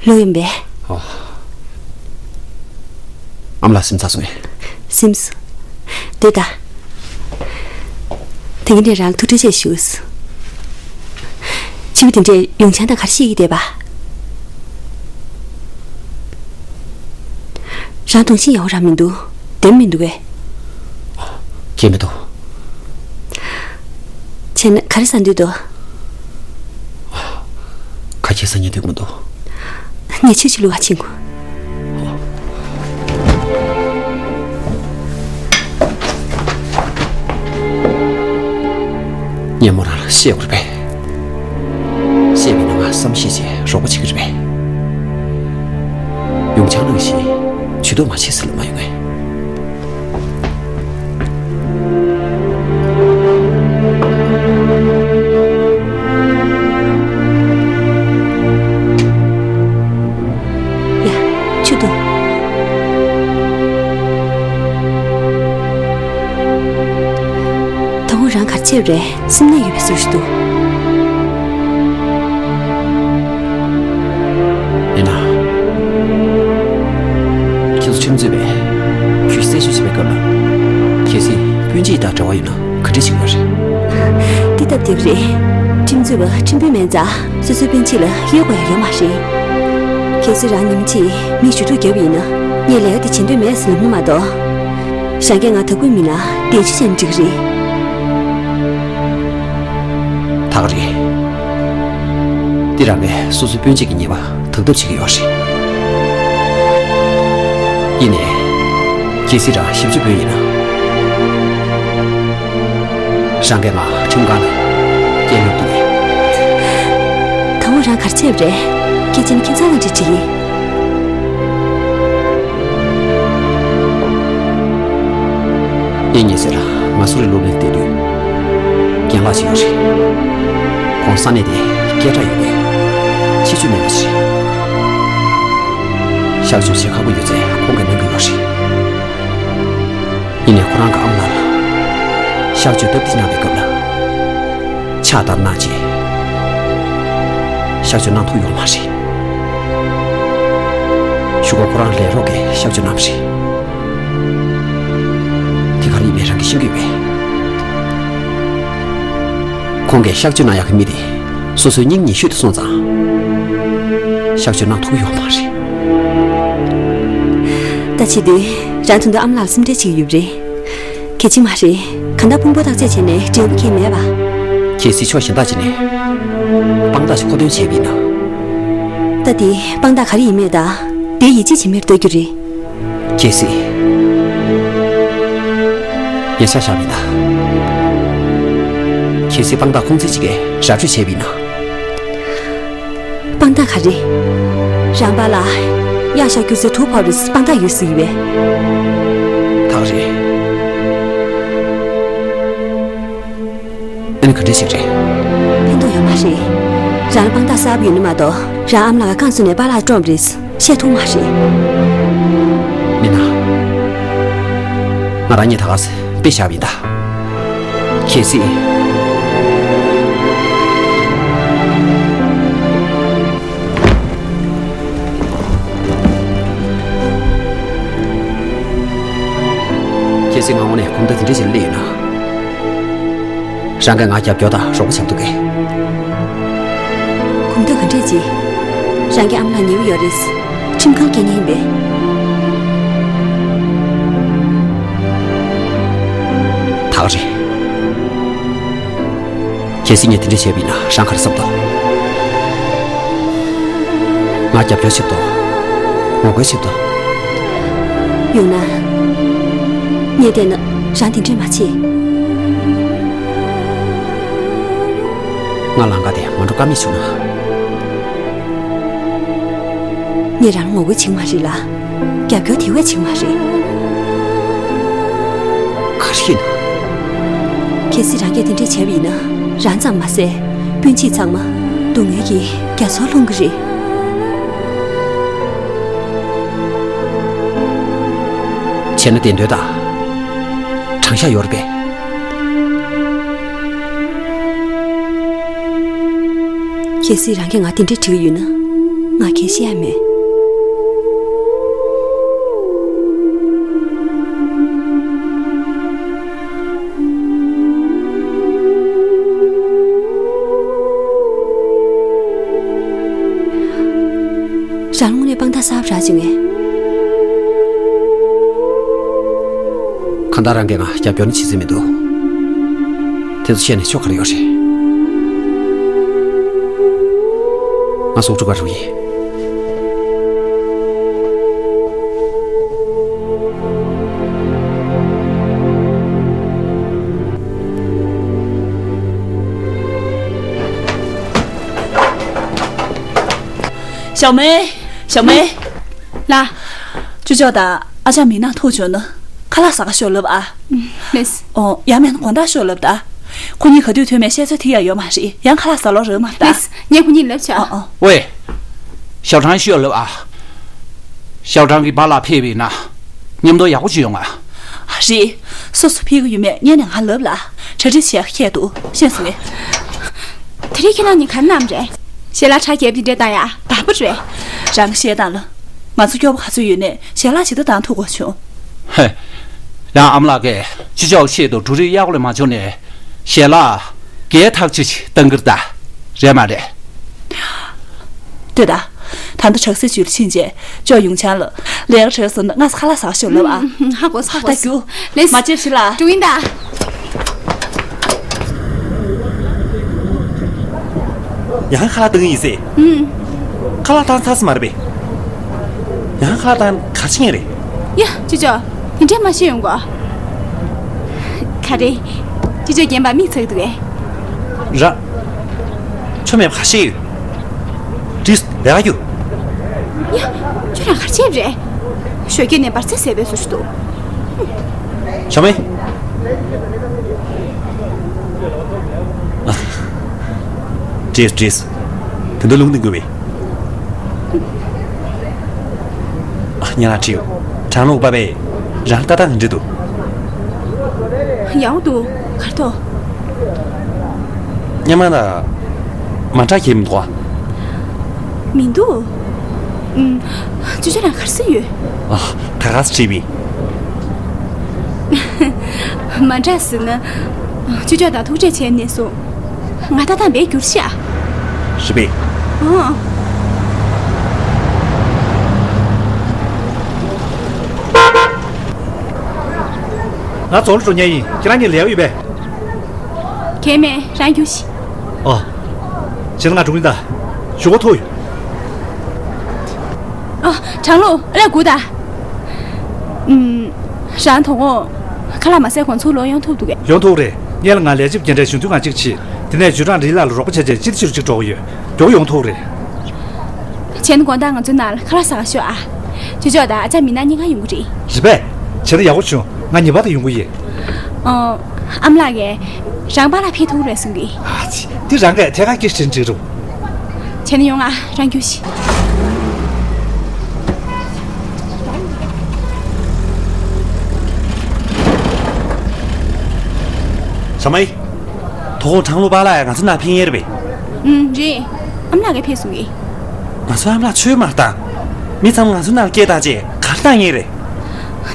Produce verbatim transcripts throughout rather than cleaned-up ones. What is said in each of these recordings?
ལོས་ཡིན་པས། ཨོ། ཨ་མ་ལགས་སེམས་ཚ་སོང་ངས། སེམས། འདི་ལྟ། དེ་ག་ནས་རང་ལ་ཐུགས་རྗེ་ཆེ་ཞུ། ཕྱི་པོ་དེ་འདྲས་ཡུང་ཆང་དང་ག་རེ་བཤད་ཀྱི་བསྡད་པ། རང་གདོང་ཤིང་ཡག་པོ་རང་མི་འདུག་བདེ་མི་འདུག་གས། སྐྱེ་མི་འདུག་བྱས་ན་ག་རེ་ཟ་འདོད་འདུག་ཁ་ཁྱེར་ས་ཉེ་དུས་མི་འདུག་ངས་ཆུ་ཆུ་ལུ་བ་ཕྱིན་གོ། ངས་མོ་རང་ལ་བཤད་དགོས་རེད་པས། བཤད་པས་ན་ང་བསམ་ཤེས་བྱས་རོགས་པ་བྱེད་ཀྱི་རེད་པས། ཡུང་ཆང་ནང་བཞིན་ཇུས་གཏོགས་མ་བྱེད་ཟེར་ལབ་མ་ཡོང་ངས། ཡ། ཆུ་འཐུང་། ད་འོ་རང་ག་རེ་བྱས་པ་རེད། སེམས་ནད་ཡོད་པའི་བཟོ་ཞིག་འདུག་ཡིན་ན། ཁྱེད་ཚོ་ཁྲིམས་རྩོད་པས་ཁྱོད་གསལ་ཞུ་བྱེད་པའི་སྐབས་ལ། གལ་སྲིད་སྤུན་མཆེད་དང་འབྲེལ་བ་ཡོད་ན་ག་འདྲ་བྱེད་དགོས་རེད། འདི་སྟབས་བདེ་པོ་རེད། ཁྲིམས་རྩོད་པ་ཁྲིམས་དཔོན་མིན་ཙང་སོ་སོའི་སྤུན་མཆེད་ལ་གཡོལ་དགོས་ཡ་ཡོད་མ་རེད། གལ་སྲིད་རང་ཉིན་གཅིག་མི་ཞུ་གཏུག་བརྒྱབ་པ་ཡིན་ན། ངས་ལས་ཀ་དེ་བྱེད་འདོད་མེད་ཟེར་ལབ་ན་མ་གཏོགས། ཞང་གས་ང་དྭགས་པོའི་མི་ལ་བརྡ་ཆད་བྱས་ན་འགྲིག་གི་རེད། ད་ག་རེད། འདི་རང་གིས་སོ་སོའི་སྤུན་མཆེད་ཀྱི་ཉེས་པ་དག་ཐབས་བྱེད་ཀྱི་ཡོད་རེད། ཡིན་ནའི། གལ་སྲིད་རང་ཞིབ་དཔྱོད་དཔོན་ཡིན་ན། ཞང་གས་ང་ཁྲིམས་ཁང་ནང་བསྐྱལ་ཡོང་གི་འདུག་གས། ད་འོ་རང་ག་རེ་བྱས་པ་རེད། སྐད་ཆ་ནི་ཁྱིམ་ཚང་ནང་འདྲི་འདྲི་ཡིན། ངས་ཉེ་ཆར་ང་སུ་རི་སློབ་གླིང་བསྡད་དུས། རྒན་ལགས་ཤིག་ཡོད་རེད། ཁོང་ས་གནས་དེ་སྐད་གྲགས་ཡོད་པའི་ཕྱི་ཆོས་མེད་པ་ཞིག་རེད། གཤག་བཅོས་བྱེད་ཁག་པོ་ཡོད་ཚད་ཁོང་གིས་གནང་གི་ཡོད་རེད། ཡིན་ནའི་ཁོ་རང་གི་ཨ་མ་ལགས་ལ་གཤག་བཅོས་སྟབས་བདེ་གནང་བའི་སྐབས་ལ། ཕྱག་བསྟར་གནང་རྗེས་གཤག་བཅོས་གནང་ཐུབ་ཡོད་མ་རེད། གཞུག་གུ་ཁོ་རང་ལས་རོགས་ཀྱིས་གཤག་བཅོས་གནང་བ་རེད། དེ་ག་རེ་ཡིན་མིན་རང་གིས་ཤེས་ཀྱི་ཡོད་པས། ཁོང་གིས་གཤག་བཅོས་གནང་ཡག་གི་མི་དེ་སོ་སོའི་སྙིང་ཉེ་ཤོས་དེ་སོང་ཙང་། གཤག་བཅོས་གནང་ཐུབ་ཀྱི་ཡོད་མ་རེད། ད་བྱེད་དུས་རང་ད་དུང་ཨ་མ་ལགས་ལ་སེམས་ཁྲལ་བྱེད་ཀྱི་ཡོད་པ་རེད། གལ་ཆེན་མ་རེད། གང་ལྟར་ཕུང་པོ་བརྟག་དཔྱད་བྱས་ནས་འབྲས་བུ་གང་ཡང་མེད་པ། གལ་སྲིད་ཕྱོགས་གཞན་དག་ཅིག་ནས་དཔང་རྟགས་ཤིག་མཁོ་འདོན་བྱས་པ་ཡིན་ན། ད་དེ་དཔང་རྟགས་ག་རེ་ཡིན་མིན་དང་དེ་ཡིད་ཆེས་བྱེད་མིན་ལྟ་རྒྱུ་རེད། གལ་སྲིད། ཉེ་ཆར་བཞག་མིན་ད། གལ་སྲིད་དཔང་རྟགས་ཁུངས་བཙན་ཅིག་གིས་ར་སྤྲོད་བྱས་པ་ཡིན་ན། དཔང་རྟགས་ག་རེ། རང་པཱ་ལགས་གཡག་ཤ་སྐྱུར་རྩི་དུག་ཕོག་རེད། དཔང་རྟགས་ཡོད་ཟེར་གྱི་ཡོད་པས། ད་ག་རེད། ཨ་ནི་ག་འདྲ་ཞིག་རེད། ཕན་ཐོགས་ཡོད་མ་རེད། རང་ལ་དཔང་རྟགས་གསར་པ་ཡོད་ན་མ་གཏོགས་རང་ཨ་མ་ལགས་ཀྱི་རྐང་བཙུགས་ནས་པཱ་ལགས་བཀྲོངས་པ་རེད། བཤད་ཐུབ་མ་རེད། མིན་ན། ང་རང་གཉིས་ད་ག་སེ་དཔེ་བཞག་པ་ཡིན་ད། གལ་སྲིད། གལ་སྲིད་ང་དངོས་གནས་གོམ་སྟབས་དེ་འདྲ་ཞིག་སླེབས་ཡོད་ན། རང་གིས་ང་རྒྱབ་སྐྱོར་དང་རོགས་པ་བྱེད་ཐུབ་གས། གོམ་སྟབས་ག་འདྲས་ཅིག་རང་གི་ཨ་མ་ལགས་ཉེ་བོ་ཡོད་རེད། ཁྲིམས་ཁང་སྐད་ཉན་ཡིན་པས། ད་ག་རེད། གལ་སྲིད་ངས་དེ་འདྲ་བྱས་པ་ཡིན་ན་རང་ག་རེ་བསམ་འདུག་ང་རྒྱབ་སྐྱོར་བྱེད་དོ། ངོ་རྒོལ་བྱེད་དོ། ཡང་ན། ངས་བལྟས་ན་རང་དེ་འདྲས་མ་བྱེད། ང་ལམ་ཁ་དེ་མ་འགྲོ་ཀ་མེད་བྱུང་ན། ངས་རང་ལ་ངོ་རྒོལ་བྱེད་མ་རེད་ལ། རྒྱབ་སྐྱོར་དེ་བས་བྱེད་མ་རེད། ག་རེ་ཡིན་ན། གལ་སྲིད་རང་གིས་དེ་འདྲས་བྱས་པ་ཡིན་ན། རང་ཙམ་མ་ཟད། སྤུན་མཆེད་ཚང་མ་སྡུག་བསྔལ་གྱི་རྒྱ་མཚོར་ལྷུང་གི་རེད། བྱས་ན་བདེན་དོན་དང་དྲང་གཞག་ཡོད་རེད་པས། གལ་སྲིད་རང་གིས་ང་དེ་འདྲས་དྲིས་ཡོད་ན། ང་ཁྱེད་ཤེས་ཡ་མེད། རང་དངོས་གནས་དཔང་རྟགས་གསར་པ་རག་བྱུང་ངས། གང་ལྟར་རང་གིས་ང་རྒྱབ་སྐྱོར་ནི་བྱེད་རྩིས་མི་འདུག། དེ་ཚོ་བཤད་ནས་ཆོ་ག་རེ་ཡོད་རེད། ང་ཟུག་འགྲོ་ག་རུ་ཡིན། ཞའོ་མེ། ཞའོ་མེ། ལ། ཅུ་ཅོ་དང་ཨ་ཅག་མིན་ན་ཐུག་བྱུང་ན་ཁ་ལག་ཟ་ག་ཤོག་ལབ་ཨ། ལེས། ཨོ་ཡང་མིན་ན་དགོང་དག་ཤོག་ལབ་ད། ཁོ་གཉིས་ག་དུས་ཐོན་མེད་བཤད་ཚོད་ཐིག་ཡ་ཡོད་མ་རེད། ཡང་ཁ་ལག་ཟ་ལོ་རེད་མ་ད། ལེས། ངས་ཁོ་གཉིས་ལབ་བྱ། ཨོ་ཨོ། ཝེ། ཞའོ་ཀྲང་ཤོག་ལབ་ཨ། ཞའོ་ཀྲང་གི་པཱ་ལགས་ཕེབས་པ་ཡིན་ན། མཉམ་དུ་ཡག་པོ་བྱེད་ཡོང་ང་། རེད། སོ་སོ་ཕེབས་ཀྱི་ཡོད་མེད་སྔོན་ནས་ང་ལབ་ལ། གྲ་སྒྲིག་བྱེད་ཡག་ཁྱད་འདུག་ཤེས་སོང་ངས། དེ་རིང་ཁྱེད་རང་གཉིས་ག་རེ་གནང་བ་རེད། ཞལ་ལག་ཁྲ་རྒྱབ་དེ་འདྲ་བཏང་ཡ་དག་པ་རེད། རང་གི་བཤད་སྟངས་ལ། ང་ཚོ་སྐྱོ་པོ་ག་ཚོད་ཡོད་ནས་ཞལ་ལག་ཇི་ལྟར་བཏང་ཐུབ་དགོས་བྱུང་། ཧེ། རང་ཨ་མ་ལགས་ཀྱིས་ཅི་ལྕོགས་ཆེད་དུ་འབྲུ་རིགས་གཡར་དགོས་ལས་མ་བྱུང་ནས་ཞལ་ལག་རྒྱས་ཐག་ཆོད་ཅིག་བཏང་གི་རེད་ད། རེད་མ་རེད། ལྟོས་དང་། ད་ལྟ་དྲག་སའི་ཇུས་ལ་ཕྱིན་རྗེས་ཅོ་ཡུང་ཆང་ལ་ལས་ཀ་བྲེལ་སོང་ན་སྔ་ས་ཁ་ལག་ཟ་ཤོག་ལབ་ཨ། ཧ་གོ་ཧ་གོ། ད་རྒྱུ། ལེས། མ་བརྗེད་ཤི་ལ། འགྲོ་ཡིན་ད། ཡང་ཁ་ལག་བཏང་ཡིན་ཟེ། ཁ་ལག་བཏང་ཚར་སོང་མ་རེད་པས། ཡང་ཁ་ལག་བཏང་ག་ཕྱིན་རེད། ཡ། ཅོ་ཅོ། དེ་འདྲ་མ་བཤད་ཡོང་གོ། ག་རེ། ཅོ་ཅོ་རྒན་པ་མིག་ཚ་གི་འདུག་གས། ར། ཆོ་མེད་པ་ཤེས་ཡོད། དྲིས་ལས་ཀ་རྒྱུ། ཡ། ཁྱོད་རང་ག་རེ་བྱས་པ་རེད། ཞོགས་ཀས་ནས་བར་ཚད་ཟད་པའི་བཟོ་ཞིག་འདུག། ཞོགས་མེད། དྲིས་དྲིས། དེ་འདྲ་ལུང་འདི་དགོས་པས། ཨ། ཉ་ལ་ཁྲིའུ། གྲང་ལུག་པ་པས་རང་ལྟ་སྟངས་འདྲི་འདུག། ཡག་འདུག། གར་ཐོག། སྙན་མ་ན་མ་འདྲ་ཁྱེད་མི་འདུག་ཨ། མི་འདུག། ཨུམ། ཅུ་ཅོ་རང་གར་སི་ཡོད། ཨ། ད་ག་སི་བྲིས་པི། མ་འདྲ་ཟེར་ན། ཅུ་ཅོ་དང་ཐུག་འཕྲད་བྱས་ནས་སོང་། ང་ད་ལྟ་བས་འགྱུར་ཤག། རེད་པས། ཨང་། ང་ཚོ་ལ་འགྲོ་མཁན་ཡིན། ཁྱེད་རང་གཉིས་ལས་ཡོད་པས། གལ་མེད། རང་རྒྱུགས་ཤིག། ཨོ། བྱས་ན་ང་འགྲོ་གི་ཡིན་ད། གཞུག་གུ་ཐུག་ཡོད། ཨ། གྲང་ལུག་ལས་སྒུག་ད། ཨུམ། རང་དོ་དགོང་ཁ་ལག་མ་ཟས་གོང་ཚུར་ལོག་ཡོང་ཐུབ་འདུག་གས། ཡོང་ཐུབ་རེད། ངས་ལ་ང་ལས་བྱེད་རྒན་གྲས་གཞོན་དུ་ང་གཅིག་བྱེད། དེ་ནས་ཇུ་ཀྲང་རི་ལ་ལ་རོགས་པ་བྱས་རྗེས་སྤྱིར་ཕྱིར་གཅིག་འགྲོ་གི་ཡོད། མགྱོགས་ཡོང་ཐུབ་རེད། བྱས་ན་དགོང་དག་ང་ཚོའི་ནང་ལ་ཁ་ལག་ཟ་ག་ཤོག་ཨ། ཅོ་ཅོ་དང་ཨ་ཅག་མི་ན་གཉིས་ཀ་ཡོང་གི་རེད། རེད་པས། བྱས་ན་ཡག་པོ་བྱུང་། ང་ངེས་པར་དུ་ཡོང་གི་ཡིན། ཨོ། ཨ་མ་ལགས་ཀྱིས་རང་པཱ་ལགས་ཕེབས་ཐུབ་རེད་གསུང་གི། ཨ་ཙི། འདི་རང་གིས་ཐད་ཀར་སྐད་ཆ་དྲིས་རུང་། བྱས་ན་ཡོང་ཨ། རང་རྒྱུགས་ཤིག། ཞོགས་མེད། དོ་དགོང་གྲང་ལུག་པཱ་ལགས་ཡང་ང་ཚོའི་ནང་ཕེབས་མཁན་རེད་པས། ཨུམ། རེད། ཨ་མ་ལགས་ཀྱིས་ཕེབས་གསུང་གི། ང་ཚོའི་ཨ་མ་ལགས་ཆོས་མ་བཏང་། མི་ཚང་མ་ང་ཚོའི་ནང་སྐད་བཏང་རྗེས་ག་རེ་བཏང་མཁན་རེད།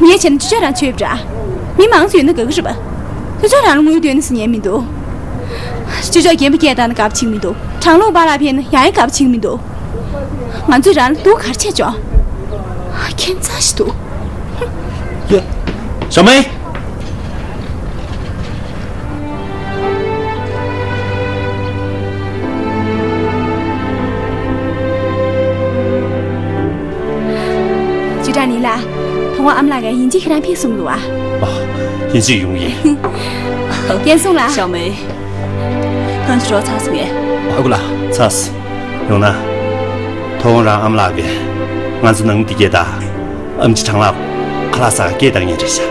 ངས་བྱས་ན་ཅོ་ཅོ་རང་ཆོས་པ་འདྲ། མི་མང་ཚོ་ཡོད་ན་དགའ་གི་རེད་པ། ཅོ་ཅོ་རང་ལ་དངུལ་སྟོན་ནི་ཟེར་མཁན་མི་འདུག། ཅོ་ཅོ་རྒན་པ་སྐད་བཏང་ན་དགའ་པོ་བྱེད་ཀྱི་མི་འདུག། གྲང་ལུག་པཱ་ལགས་ཕེབས་ན་ཡང་ཡང་དགའ་པོ་བྱེད་ཀྱི་མི་འདུག། ང་ཚོས་རང་ལ་སྡུག་ག་རེ་བྱས་ཆོག། ཁྱད་མཚར་ཞིག་འདུག། ཡ། ཞོགས་མེད། ཅུ་ཀྲང་ལི་ལགས། དོ་དགོང་ཨ་མ་ལགས་ཀྱིས་ཡིན་གཅིག་ཁྱེད་རང་ཕེབས་གསུངས་འདུག་ཨ། ཨ། ཡིན་གཅིག་ཡོང་གི་ཡིན། རྒན་སུང་ལགས། ཞའོ་མེ། ཁྱེད་ཚོ་གྲོགས་ཚར་སོང་ངས། ཨ་ཁུ་ལགས། ཚར་སོང་། ཡོང་ན། དོ་དགོང་རང་ཨ་མ་ལགས་ཀྱིས་ང་ཚོ་ནང་མི་འདི་གས་དང་། ཨེམ་ཆི་གྲང་ལགས་ཁ་ལག་ཟ་ག་སྐད་བཏང་མཁན་རེད་ཤག།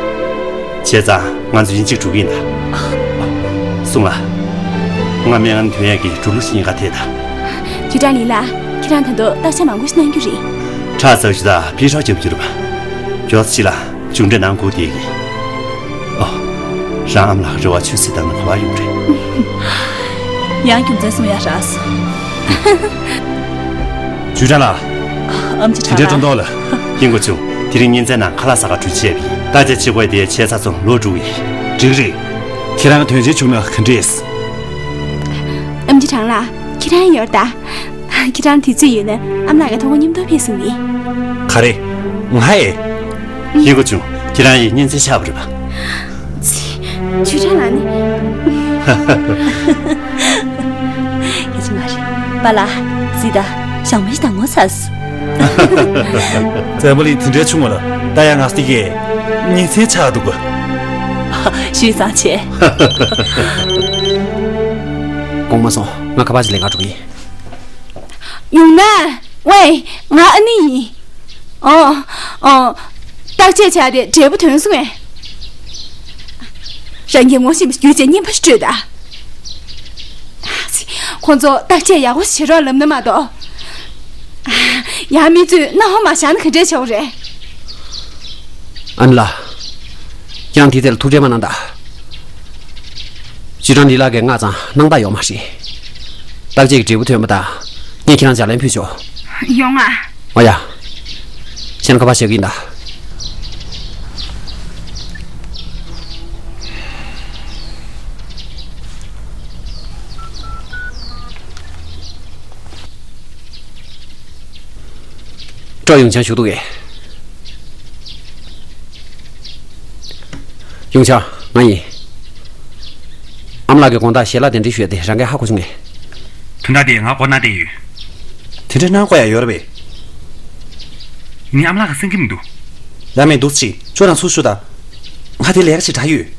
བྱས་ཙང་ང་ཚོ་ཡིན་གཅིག་འགྲོ་གི་ཡིན་ད། སུང་ལགས། ང་སྨན་ཁང་ཐོན་ཡག་གི་འགྲོ་ལུགས་ཤིག་གཉིས་ཀ་ཐད་ད། ཅུ་ཀྲང་ལི་ལགས། ཁྱེད་རང་ད་དུང་བརྟག་དཔྱད་མང་པོ་ཞིག་གནང་རྒྱུ་རེད། ཁྲག་ཚ་ཤུ་དང་ཕི་ཧྲག་རྒྱབ་རྒྱུ་རེད་པ། མགྱོགས་ཙམ་ཅིག་ལ་མཇུག་འབྲས་གནང་དགོས་བསྡད་ཀྱི། ཨོ། རང་ཨ་མ་ལགས་རེ་བ་ཆུད་ཟོས་བཏང་ན་ག་པར་ཡོང་རེད། ཡང་རྒྱུ་མཚན་གསུང་ཡག་རག་སོང་། ཅུས་ཀྲང་ལགས། ཨམ་ཅི། དེ་འདྲའི་ཁྲང་ལགས། སྒྲོ་འདོགས་ལ། ཡིན་གོ་ཆུང་། དེ་རིང་ཉིན་མཚན་ནང་ཁ་ལག་ཟ་ག་འགྲོ་ཆས་པའི་བརྟག་དཔྱད་བྱེད་དགོས་དེ་བྱས་ཚར་སོང་། ལོག་འགྲོ་གི། འགྲིག་རེད། ཁྱེད་རང་དོན་ཆེན་བྱུང་ན་ག་འདྲས། ཨམ་ཅི་ཁྲང་ལགས། ཁྱེད་རང་ཡོད་ད། ཁྱེད་རང་དུས་ཚོད་ཡོད་ན་ཨམ་ལགས་ཀྱི་ཐོག་མཉམ་དུ་ཕེབས་སོང་ཡིན། ག་རེ། ང་ཨེ། ཡིན་གོ་ཆུང་། ཁྱེད་རང་ཡིས་གཉེན་ཚན་ཆགས་པ་རེད་པ། ཅུས་ཀྲང་ལགས་ནི། ཡ་ཅི་མ་རེད། པཱ་ལགས། ཙི་ད། ཞང་མ་ཞིག་དང་ངོ་ཚ་སོང་། བཙན་པོ་ལི་དེ་འདྲའི་ཆུང་ངུ་ལ་ད་ཡང་ང་སྟེ་གས་གཉེན་ཚན་ཆགས་འདུག་ག་ཞུས་ཙང་བྱས། དགོངས་མ་སོང་། ང་ཁ་པར་ཅིག་ལེན་ག་འགྲོ་གི་ཡིན། ཡོང་ན། ཝེ། ང་ཨ་ནེ་ཡིན། ཨོ། ཨོ། བརྟག་དཔྱད་བྱས་ཏེ་འབྲས་བུ་ཐོན་སོང་ངས། རང་གིས་ངོ་ཤེས་པ་ཞིག་བརྒྱུད་བྱས་རྔན་པ་ཞིག་སྤྲོད་ད། ཁོང་ཚོ་བརྟག་དཔྱད་ཡག་པོ་བྱེད་རོགས་ལབ་ན་མ་གཏོགས། ཡང་མི་ཚོས་སྣང་བ་མ་བཞག་ན་ག་འདྲས་བྱ་བ་རེད། ཨ་ནེ་ལགས། ཡང་དེའི་ཐད་ལ་ཐུགས་ཁྲལ་མ་གནང་དང་། ཅུས་ཀྲང་ལི་ལགས་ཀྱིས་མངགས་ཙང་སྣང་དག་ཡོད་མ་རེད། བརྟག་དཔྱད་ཀྱི་འབྲས་བུ་ཐོན་པ་དང་། ངས་ཁྱེད་རང་ལ་ལན་ཕུལ་ཆོག་ཡོང་ང་། ཨོ་ཡ། ཁྱེད་རང་ཁ་པར་བཞག་གི་ཡིན་ད། ཀྲོ་ཡུང་ཆང་བཞུགས་འདུག་གས། ཡུང་ཆང་། ང་ཡིན། ཨ་མ་ལགས་ཀྱི་དགོང་དག་ཞལ་ལག་གདན་འདྲེན་ཞུ་ཡ་དེ་རང་གིས་ཧ་གོ་བྱུང་ངས། དོན་དག་དེ་ང་མགོ་ན་བསྡད་ཡོད། དེ་འདྲ་གནང་དགོས་ཡ་ཡོད་རེད་པས། ཡིན་ནའི་ཨ་མ་ལགས་ཀྱིས་གསན་གྱི་མི་འདུག་ཡ་མེད་འདུག་ཅིག་ཁྱོད་རང་ཚུར་ཞུགས་དང་། ང་དེ་ལས་ཀ་ཞིག་འདྲ་ཡོད།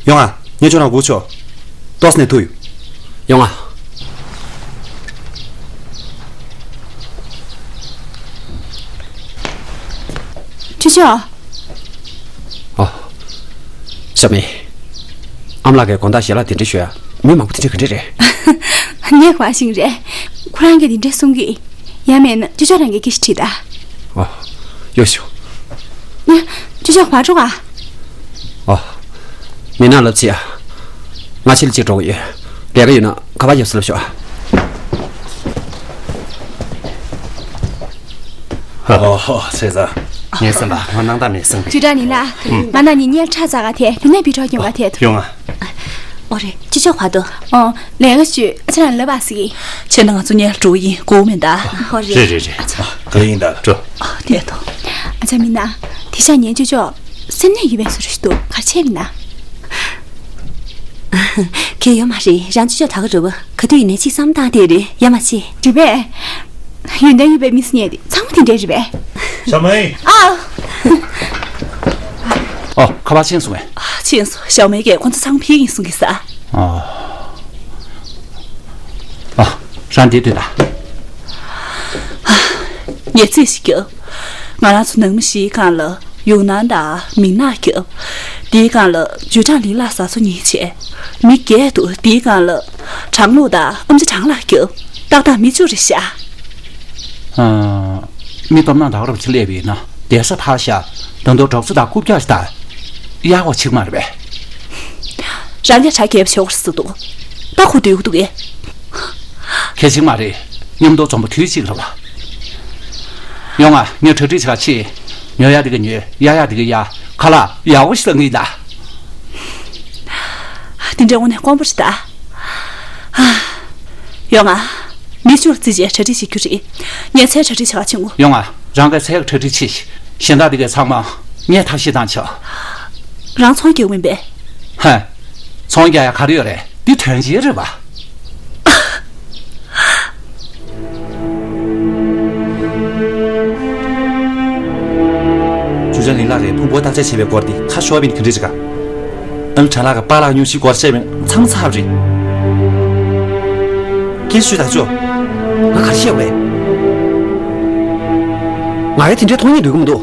ཡོང་ང་། ངས་ཁྱོད་རང་སྒུག་ཆོག་ཏོག་ཙམ་ནས་ཐུག་ཡོད། ཡོང་ང་། ཅུས་ཀྲང་། ཨོ། ཞབས་མེ། ཨ་མ་ལགས་ཀྱིས་དགོང་དག་ཞལ་ལག་གདན་འདྲེན་ཞུ་ཡ། མི་མང་པོ་དེ་འདྲ་ག་འདྲ་རེད། ངས་ག་པར་ཤེས་རེད། ཁོ་རང་གིས་དེ་འདྲ་གསུང་གི། ཡང་མིན་ན་ཅུས་ཀྲང་རང་གིས་སྐད་ཆ་དྲིས་ད། ཨོ། ཡོད་ཤོག་ཡ། ཅུས་ཀྲང་ག་པར་འགྲོ་ག་ཨོ། མིན་ན་ལབ་ཅིག་ཨ། ང་ཕྱི་ལ་གཅིག་འགྲོ་གི་ཡོད། ལས་ཀ་ཡོད་ན་ཁ་པར་ཡོད་ས་ལབ་ཤོག་ཨ། ཨོ་ཧོ། ཚེ་བཟང་། ངའི་སེམས་པ་ང་སྣང་དག་མེད་སེམས། ཅུས་ཀྲང་ལི་ལགས། ང་ན་ནི་གཉེར་ཁྲ་ཙག་ག་དེ་ཡུན་ནན་པི་ཁྲོ་ཁྱོད་ག་དེ་ཐུབ། ཡོང་ང་། ཨོ་རེད། ཅི་ཆོག་བར་དུ། ཨོ། ལས་ཀ་ཞུས། ཨ་ཅག་རང་ལབ་པ་ཟིག་ཁྱེད་ནི་ང་ཚོ་གཉེར་འགྲོ་ཡིན་གོ་མིན་ད། ཨོ་རེད། རེད་རེད་རེད། ཨ་ཅག་ག་ཡིན་ད་འགྲོ། ཨ་དེ་ཐོ། ཨ་ཅག་མིན་ན། དེ་ཤ་ཉེན་ཅི་ཆོག་སེམས་ནད་ཡོད་པའི་བཟོ་འདྲ་ཞིག་འདུག་ག་རེ་བྱས་མིན་ན། གལ་ཡོད་མ་རེད། རང་ཅི་ཆོག་ད་ག་རུ་བ། ག་དུས་ཡིན་ནའི་ཅིག་བསམ་བཏང་བསྡད་རེད་ཡ་མ་ཆེ། རེད་པས། ཡོན་ཏན་ཡོད་པའི་མི་སུ་རྙེད་དེ་ཚང་མ་དེ་འདྲས་རེད་པས། ཞའོ་མེ། ཨ། ཨོ། ཁ་པར་ཕྱིན་སོང་ངས། ཕྱིན་སོང་། ཞའོ་མེ་གིས་ཁོ་ཚོ་ཚང་མ་ཕེབས་ཡིན་གསུང་གི་ས། ཨོ། ཨ། རང་འདིར་སྡོད་དང་། ངས་རྩིས་ཤིག་རྒྱབ། ང་རང་ཚོ་ནང་མི་བཞིའི་སྒང་ལ་ཡུང་ནན་དང་མིང་ནག་རྒྱབ། དེའི་སྒང་ལ་ཅུས་ཀྲང་ལི་ལགས་བཟའ་ཚོ་གཉིས་བྱས། མི་བརྒྱད་འདུག་དེའི་སྒང་ལ་ཁྲང་ལུག་དང་ཨམ་ཅི་ཁྲང་ལགས་རྒྱབ། ཏག་ཏག་མི་བཅུ་རེད་ཤག་ཨ། མི་སྟོབས་ན་ད་ག་རབ་ཅིག་སླེབས་པ་ཡིན་ན་བསྡད་ས་ཕར་བཞག་ད་དུང་གྲོགས་ཚོ་དང་རྐུབ་བཀྱག་ཞིག་དང་། གཡར་བ་ཆིག་མ་རེད་པས། རང་གིས་གྲ་རྒྱས་པ་བྱེད་དགོས་རེད་ཟེར་འདུག་ད་ཁོ་སྡོད་ཀྱི་འདུག་གས། གལ་ཆེན་མ་རེད། མཉམ་དུ་འཛོམས་པ་དུས་གཅིག་རེད་བ། ཡོང་ང་། ངས་གྲ་སྒྲིག་བྱེད་ག་ཕྱིན། ཉོ་ཡ་དེ་ག་ཉོས། གཡར་ཡ་དེ་ག་གཡར། ཁ་ལག་ཡག་པོ་ཞིག་ལ་ངེས་ད། དེ་འདྲའི་དངོས་གནས་དཀོན་པོ་རེད་ད། ཡོང་ང་། མི་བཅུ་ལ་རྩིས་བྱས་གྲ་སྒྲིག་བྱེད་རྒྱུ་རེད། ངས་ཚལ་གྲ་སྒྲིག་བྱེད་ག་ཕྱིན་གོ། ཡོང་ང་། རང་གིས་ཚལ་གྱི་གྲ་སྒྲིག་བྱེད། གཞན་དག་དེ་གའི་ཚང་མ་ངས་ཐབས་ཤེས་བཏང་ཆོག་རང་ཚོང་རྒྱག་གི་མིན་པས། ཧེ། ཚོང་རྒྱག་ཡ་ག་རེ་ཡོད་རེད། འདི་དོན་ཆེན་རེད་བ། ཅུས་ཀྲང་ལི་ལགས་ཀྱིས་ཕུང་པོ་བརྟག་དཔྱད་བྱས་པའི་སྐོར་དེ་ཁ་ཤོར་བ་ཡིན་ན་ག་འདྲ་བྱེད་ག་ཨ་ནེ་ཁྲང་ལགས་ཀྱིས་པཱ་ལགས་སྙུང་གཞིའི་སྐོར་བཤད་པ་ཡིན་ན་ཚང་མ་ཚར་བ་རེད། སྐད་ཆ་ཤོད་ད་ཅོ། ང་ག་རེ་བཤད་པ་རེད། ང་ཡང་དེ་འདྲའི་མཐོང་སྙིང་འདོད་ཀྱི་མི་འདུག་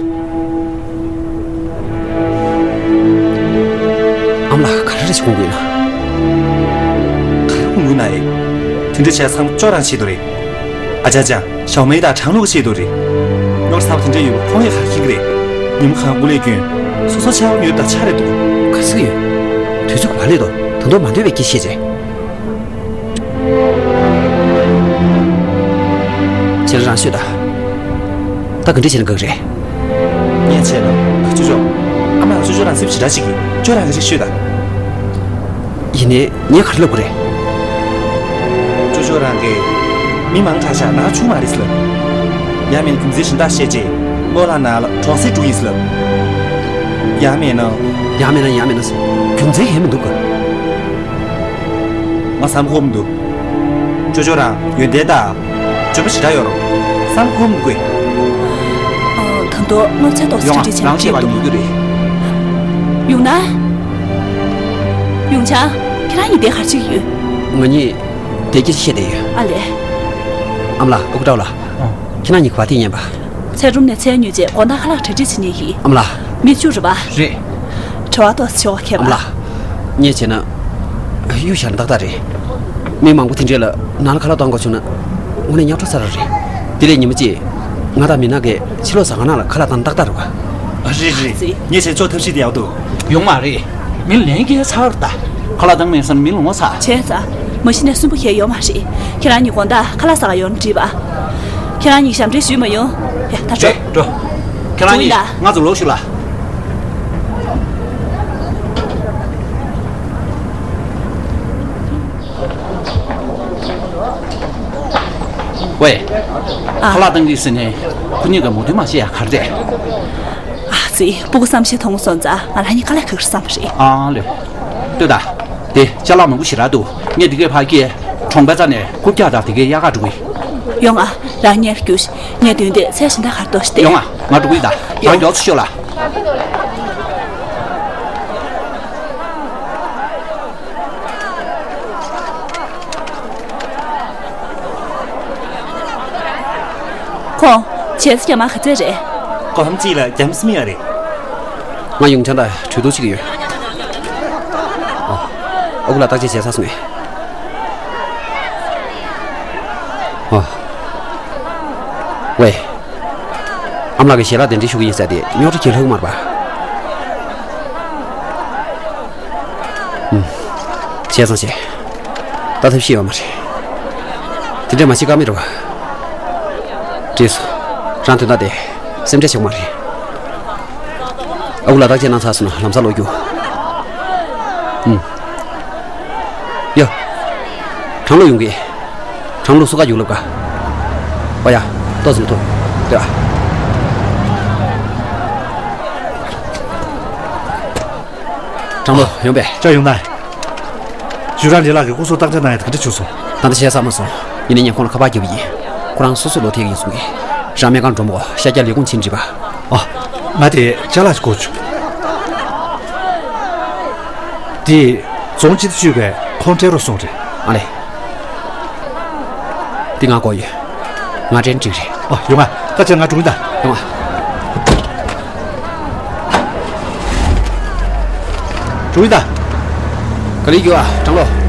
ཨ་མ་ལགས་ག་རེ་རེ་བྱེད་དགོས་ཀྱི་ཡོད་ན། ག་རེ་དགོས་ཀྱི་ཡོད་ན་ཨེ། དེ་འདྲ་བྱས་ཚང་མ་ཅོ་རང་ཆེད་དུ་རེད། ཨ་ཅག་ཅག་ཞའོ་མེ་དང་ཁྲང་ལུག་ཆེད་དུ་རེད། རྙོག་ཚ་པོ་དེ་འདྲ་ཡོད་པ་ཁོང་ཡང་ག་རེ་ཤེས་ཀྱི་རེད། ཉིན་མོ་གང་སྒུག་ལས་སྐྱོན། སོ་སོ་ཆར་པ་ཉོས་དང་ཆ་རེ་འདུག་ག་རེ་ཟེར་གྱི་ཡོད། དུས་ཚོད་ག་པར་སླེབས་འདུག་ད་དུང་མ་འདོད་པའི་སྐད་ཆ་བཤད་བྱས། རང་ཤོད་ད། ད་ག་འདྲ་བྱས་ན་དགའ་གི་རེད། ངས་བྱས་ན། ཅོ་ཅོ། ཨ་མ་ལགས་ཅོ་ཅོ་རང་སེམས་ཞེ་དྲག་ཅིག་གིས་ཅོ་རང་གི་ཅིག་ཤོད་ད། ཡིན་ནའི་ངས་ག་རེ་ལབ་དགོས་རེད། ཅོ་ཅོ་རང་གིས་མི་མང་དྲག་ཤག་ནང་ཆུང་མ་རེད་ཟེར་ལབ། ཡང་མིན་རྒྱུ་མཚན་གཞན་དག་བཤད་རྗེས་རྨོ་ལགས་ནང་ལ་གྲོང་གསེབ་འགྲོ་ཡིན་ཟེར་ལབ། ཡང་མིན་ན། ཡང་མིན་ན་ཡང་མིན་ན་རྒྱུ་མཚན་གང་ཡང་མི་འདུག་ག་ང་བསམ་ཁོམ་འདུག་ཅོ་ཅོ་རང་ཡོན་ཏན་དང་། འཇོན་པོ་ཞེ་དྲག་ཡོད་རེད། བསམ་ཁོམ་འདུག་གས། ཨ། ད་དུང་སློབ་ཚན་ཏོག་ཙམ་ཡོང་ཨ། ཁྲིད་བྱས་རང་བྱས་པ་ཉོ་རྒྱུ་རེད། ཡོང་ན། ཡོང་ཆ། ཁྱེད་རང་གཉིས་དེ་ག་རེ་བྱེད་ཀྱི་ཡོད། ང་གཉིས་དེ་སྐད་ཆ་བཤད་བསྡད་ཡོད། ཨ་ལས། ཨ་མ་ལགས། ཨོ་ཀྲའོ་ལགས། ཨ། ཁྱེད་རང་གཉིས་ག་པར་ཐད་ཉན་པ། ཚལ་སྒྲོམ་ནས་ཚལ་ཉོས་རྗེས་དགོང་དག་ཁ་ལག་གྲ་སྒྲིག་བྱེད་ཉན་གྱིས། ཨ་མ་ལགས། མི་བཅུ་རེད་པ། རེད། བྲེལ་བ་ཏོག་ཙམ་ཤོར་བ་ཁྱད་པར། ཨ་མ་ལགས། ངས་བྱས་ན། གཡུ་ཞར་ཏག་ཏག་རེད། མི་མང་པོ་དེ་འདྲས་ལ་ནང་ལ་ཁ་ལག་གཏོང་དགོས་བྱུང་ན། དངོས་གནས་ཉག་ཕྲ་ས་ར་རེད། དེ་ལས་ཉི་མ་གཅིག་ང་དང་མི་ནག་གིས་ཕྱི་ལོགས་ཟ་ཁང་ནང་ལ་ཁ་ལག་བཏང་ཏག་ཏག་རེད་པ། རེད་རེད། ངས་བྱས་ཆོག་ཐབས་ཤེས་དེ་ཡག་འདུག་ཡོང་མ་རེད། མི་ལན་སྐྱེལ་ཚར་ད། ཁ་ལག་བཏང་མེད་བསམ་མི་ལོང་བ་ཚ། བྱས་ཙང་མ་གཞི་ནས་སུན་པོ་ཁྱེར་ཡོང་མ་རེད། ཁྱེད་རང་གཉིས་དགོང་དག་ཁ་ལག་ཟ་ག་ཡོང་ན་འགྲིག་པ། ཁྱེད་རང་གཉིས་ཞབས་འདྲེན་ཞུས་མ་ཡོང་། ཡ་ད་འགྲོ། རེད་འགྲོ། ཁྱེད་རང་གཉིས་འགྲོ་ཡིན་ད། ང་ཚོ་ལོག་ཞུ་ལ། ཝེ། ཨ། ཁ་ལག་བཏང་གི་ཟེར་ནས་ཁོ་གཉིས་ཀ་མོ་དུས་མ་བཤད་ཡ་ག་རེ་རེད། ཨ་ཙི། སྤུ་གུ་བསམ་ཤེས་ཐོང་སོང་ཙང་ང་རང་གཉིས་དཀའ་ལས་ཁག་གི་བསམ་པ་རེད། ཨ་ལེ། ལྟོས་དང་། དེ་ཅ་ལག་མང་པོ་ཞེ་དྲག་འདུག་ངས་འདི་གའི་ཕར་སྐྱེལ། གྲོང་པའི་རྩ་ནས་རྐུབ་བཀྱག་དང་དེ་གའི་དབྱར་ཁ་འགྲོ་གི། ཡོང་ཨ། རང་གཉེར་རྒྱུ། ངས་མདུན་དེ་ཚལ་གཞན་དག་གར་གཏོར་ཞིག་སྟེ། ཡོང་ཨ། ང་འགྲོ་གི་ཡིན་ད། ཡང་མགྱོགས་ཚུར་ཤོག་ལ། ཁོང་། བྱས་ཙང་རྒྱ་མ་ག་ཚད་རེད། སྒོར་མོ་གཅིག་ལ་བརྒྱ་མ་སུམ་ཡ་རེད། ང་ཡོང་ཆང་དང་གྲོས་བསྡུར་བྱེད་ཀྱི་ཡོད། ཨ། ཨ་ཁུ་ལགས་བརྟག་དཔྱད་བྱས་ཚར་སོང་ངས། ཨ། ཝེ། ཨ་མ་ལགས་ཀྱིས་ཞལ་ལག་གདན་འདྲེན་ཞུ་གི་ཡིན་ཟེར་ཏེ་རྙོག་དྲ་གྱིས་ལྷག་གི་མ་རེད་པ། ཨུམ། བྱས་ཙང་བྱས། ད་ཐབས་ཤེས་ཡོད་མ་རེད། དེ་འདྲས་མ་བྱེད་ཀ་མེད་རེད་པ། འགྲིག་སོང་། རང་དོན་དག་དེ་སེམས་ཁྲལ་བྱེད་དགོས་མ་རེད། ཨ་ཁུ་ལགས་བརྟག་དཔྱད་གནང་ཚར་སོང་ན་ལམ་སང་ལོག་རྒྱུ། ཨུམ། ཡ། གྲང་ལུགས་ཡོང་གི། གྲང་ལུགས་སོ་ཁ་རྒྱུག་ལབ་ཀ། ཨོ་ཡ། ཏོག་ཙམ་ཐུག་ལྟོས་ཨ། གྲང་ལུགས་ཡོང་པས། ཅག་ཡོང་ན། ཞུ་ར་ལི་ལགས་ཀྱིས་སྐུ་གཟུགས་བརྟག་དཔྱད་གནང་ཡ་དེ་ག་འདྲ་བྱུང་སོང་། ད་ལྟ་བྱས་ཚར་མ་སོང་། ཡིན་ནའི་ངས་ཁོང་ལ་ཁ་པར་བརྒྱབ་པ་ཡིན། ཁོ་རང་སོ་སོ་ལོག་ཐེབས་ཀྱི་ཡིན་གསུང་གི། རང་སྨན་ཁང་འགྲོ་མོ་ཤ་རྒྱགས་ལས་ཁུངས་ཕྱིན་འགྲིག་པ། ཨ། ང་དེ་ཅ་ལག་ཅིག་དགོས་བྱུང་། དེ་རྫོང་སྤྱི་བདེ་ཅུས་པས་ཁོང་སྤྲད་རོགས་གསུངས་རེད། ཨ་ལེ། འདི་ང་དགོས་ཡོད། ང་སྤྲད་ན་འགྲིག་རེད། ཨོ་ཡོང་ང་། ད་ཆ་ང་འགྲོ་གི་ཡིན་ད། ཡོང་ང་། འགྲོ་གི་ཡིན་ད། ག་ལེར་རྒྱུགས་ཨ། གྲང་ལུགས།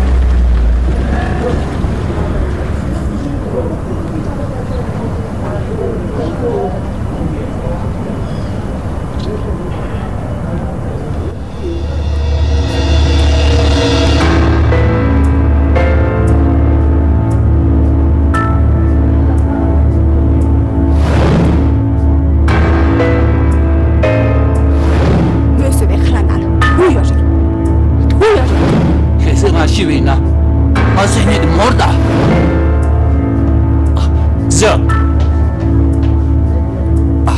ངོས་བཟོས་པའི་ཁ་ལག་ནང་ལ་དུག་ཡོད་རེད། དུག་ཡོད་རེད། གལ་སྲིད་ང་ཤི་བ་ཡིན་ན། ང་སེམས་ཉིད་དུ་མོར་ད། ཨ། ཅི་བྱ། ཨ།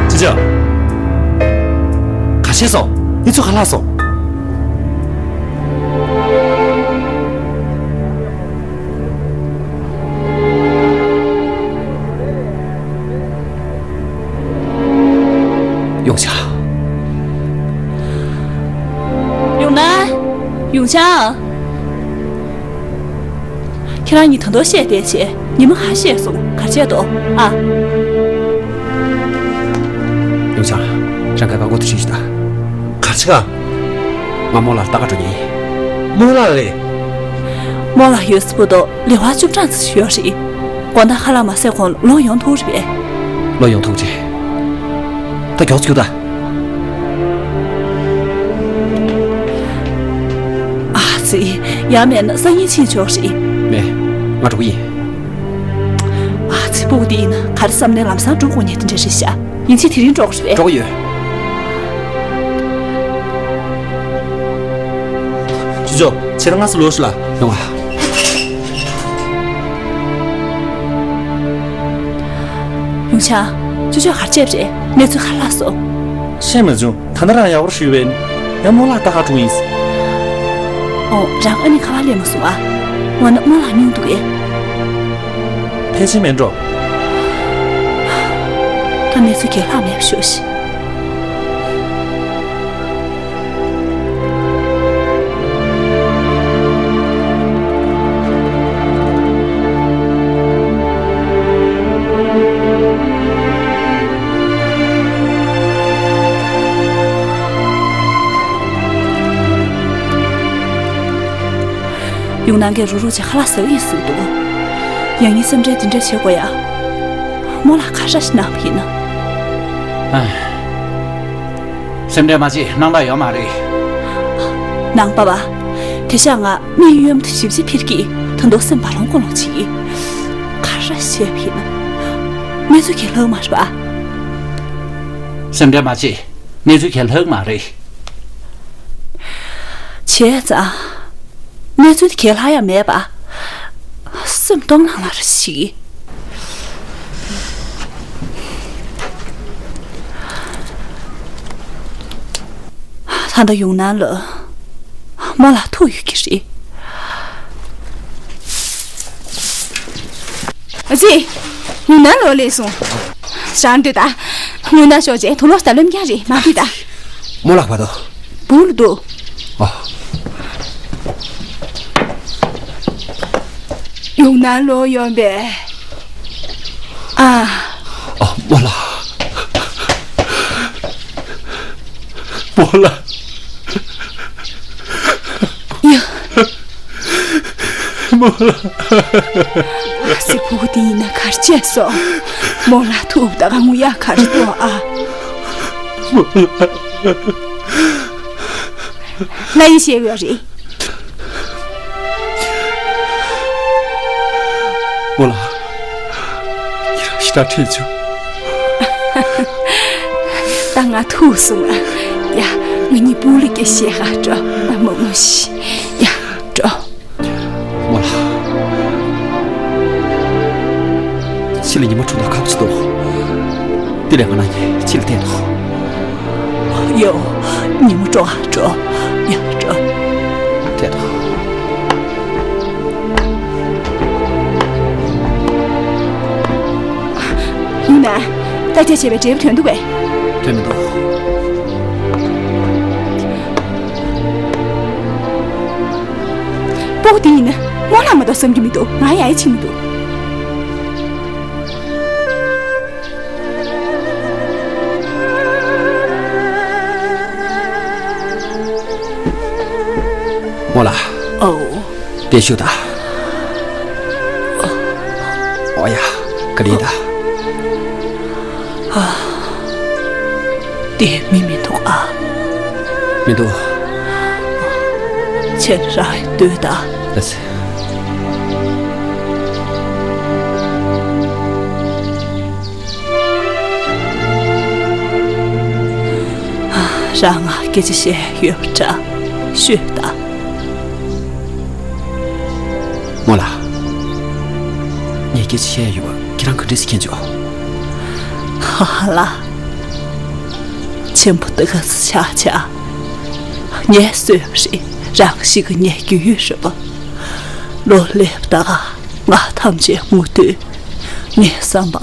ཅི་བྱ། ག་བྱས་སོང་། ཨི་ཚོ་ག་ལ་སོང་། ཡོང་ཆ། ཡོང་ན། ཡོང་ཆ། ཁྱེད་རང་གཉིས་ད་དུང་བཤད་བསྡད་བྱས། ཉི་མ་ག་བཤད་སོང་། ག་བྱས་འདུག་ཨ། ཡོང་ཆ། རང་ག་ག་གོ་དེ་ཧྲིལ་ཞིག་ད། ག་ཆ་ག་ང་རྨོ་ལགས་ལྟ་ག་འགྲོ་མཁན་ཡིན། རྨོ་ལགས་རེད། རྨོ་ལགས་ཡོད་ས་བུ་དོ་ལེ་བ་བཅུ་གྲངས་ཙམ་ཞིག་ཡོད་རེད། དགོང་དག་ཁ་ལག་མ་ཟས་གོང་ལོག་ཡོང་ཐུབ་རེད་པས། ལོག་ཡོང་ཐུབ་རེད། ད་མགྱོགས་ཚུགས་ད། ཨ་ཙི། ཡང་མེད་ན་སང་ཉིན་ཕྱིན་ཆོག་རེད། མེད། ང་འགྲོ་གི་ཡིན། ཚེ་ཕྲུག་འདི་ཡིན་ན་ག་རེ་བསམ་ནས་ལམ་སང་འགྲོ་དགོས་ཉེ་དེ་འདྲ་རེད་ཤག་ཡིན་ཚེ་དེ་རིང་འགྲོ་དགོས་རེད་པས། འགྲོ་གི་ཡོད། ཅུ་ཅོ། ཁྱེད་རང་སྔ་སེ་ལོག་ཤོག་ལ། ཡོང་ཨ། ཡུང་ཆང་། ཅུ་ཅོ་ག་རེ་བྱས་པ་རེད། གནས་ཚུལ་ག་རེ་ལྷག་སོང་། ཤེས་མ་བྱུང་། ད་ནི་རང་ཡག་པོ་ཞུས་པས་ནི། ཡང་རྨོ་ལགས་ལྟ་ག་འགྲོ་ཡིན། ཨོ། རང་ཨ་ནི་ཁ་པར་སླེབས་མ་སོང་ཨ། འོ་ན་རྨོ་ལགས་སྙུང་འདུག་གས། ཕལ་ཆེར་མེད་འགྲོ། ད་གནས་ཚུལ་གང་ཡང་ལྷག་མེད་པ་ཤོད་ཤིག་ཡུང་ནན་གྱིས་རུག་རུག་བྱས་ཁ་ལག་ཟ་གི་ཡིན་ཟེར་གྱི་འདུག་ཡང་སྙིང་སེམས་ཁྲལ་འདི་འདྲ་བྱེད་དགོས་ཡ། རྨོ་ལགས་ག་རེ་ཞིག་གནང་བ་ཡིན་ན། ཨ། སེམས་ཁྲལ་མ་བྱེད། སྣང་དག་ཡོད་མ་རེད། ནང་པ་བ། དེང་སང་ང་མི་གཡོན་དུ་ཞིབ་ཅིག་འཕུར་གྱིས། ད་དུང་སེམས་བ་ལོང་ཀོ་ལོང་བྱེད་ཀྱིས། ག་རེ་བྱས་པ་ཡིན་ན། གནས་ཚུལ་གང་ཡང་ལྷག་མ་རེད་པ། སེམས་ཁྲལ་མ་བྱེད། གནས་ཚུལ་གང་ཡང་ལྷག་མ་རེད། བྱས་ཙང་། གནས་ཚུལ་དེ་གང་ཡང་ལྷག་ཡ་མེད་པ། སེམས་སྟོང་ལྷང་ལྷང་རེ་ཞིག་ད་ལྟ་ཡུང་ནན་ལ་རྨོ་ལགས་ཐུག་ཡོད་ཀྱི་རེད། ཨ་ཙི། ཡུང་ནན་ལོག་སླེབས་སོང་། རང་སྡོད་ད། སྔོན་ན་ཤོག་ཅེས་དུག་ལོག་ད་ལོན་རྐྱང་རེད། མ་ཕིག་ད། རྨོ་ལགས་བར་དོ། བུ་ལ་འདུག་ཨ། ཡུང་ནན་ལོག་ཡོང་པས། ཨ། ཨ། རྨོ་ལགས། རྨོ་ལགས། ཡ། རྨོ་ལགས། ཨ་ཙི། ཕྲུ་གུ་དེ་ཡིན་ན་ག་རེ་བྱས་སོང་། རྨོ་ལགས་ཐུག་ད་ག་ངུ་ཡག་ག་རེ་འདུག་ཨ། རྨོ་ལགས། ང་ཡིས་བཤད་ཡོད་རེད། རྨོ་ལགས། ཁྱེད་རང་ཞེ་དྲག་ཁྲེལ་བྱུང་། ད་ང་ཐུག་སོང་ཨ། ཡ། ང་གཉིས་སྤུ་ལ་སྐད་བཤད་ག་འགྲོ། ཨ། མོ་མོ་ཤི། ཡ། འགྲོ། རྨོ་ལགས། ཕྱི་ལ་ཉི་མ་དྲོ་ད་ཁག་པོ་ཅིག་འདུག་དེ་ལས་ང་རང་གཉིས་ཕྱི་ལ་བལྟས་དོ། ཡོ། ཉི་མ་དྲོ་ཨ་དྲོ། ཡ། དྲོ། བལྟས་དོ། ཡིན་ན། ད་ལྟ་བྱས་པའི་འབྲས་བུ་ཐོན་འདུག་གས། ཐོན་མི་འདུག་སྤོ་བོ་དེ་ཡིན་ན་རྨོ་ལགས་མ་གཏོགས་བསམ་རྒྱུ་མི་འདུག་ང་ཡ་ཡི་ཆིག་མི་འདུག་རྨོ་ལགས། ཨོ། བསྡད་བཞུགས་དང་། ཨོ་ཡ། ག་ལེར་ད། ཨ། དེ་མི་མི་འདུག་ཨ། མི་འདུག་ཁྱེད་རང་སྡོད་དང་། ལགས་སེ། རང་ང་སྐད་ཆ་བཤད་ཡོད་པ་འདྲ། ཤོད་དང་། རྨོ་ལགས། ངས་སྐད་ཆ་བཤད་ཡོད་པ་ཁྱེད་རང་ག་འདྲ་ཞིག་མཁྱེན་བྱུང་། ཧ་ཧ་ལ། ཆེན་པོ་ཏི་ག་ཙི་ཆག་ཆག་ངས་གསོས་པ་རེད། རང་ཤི་གི་ཉལ་རྒྱུ་ཡོད་རེད་པ། ལོ་སླེབས་ད་ག་ང་ཐམས་ཅད་ངུ་དུས། ངས་བསམ་པ།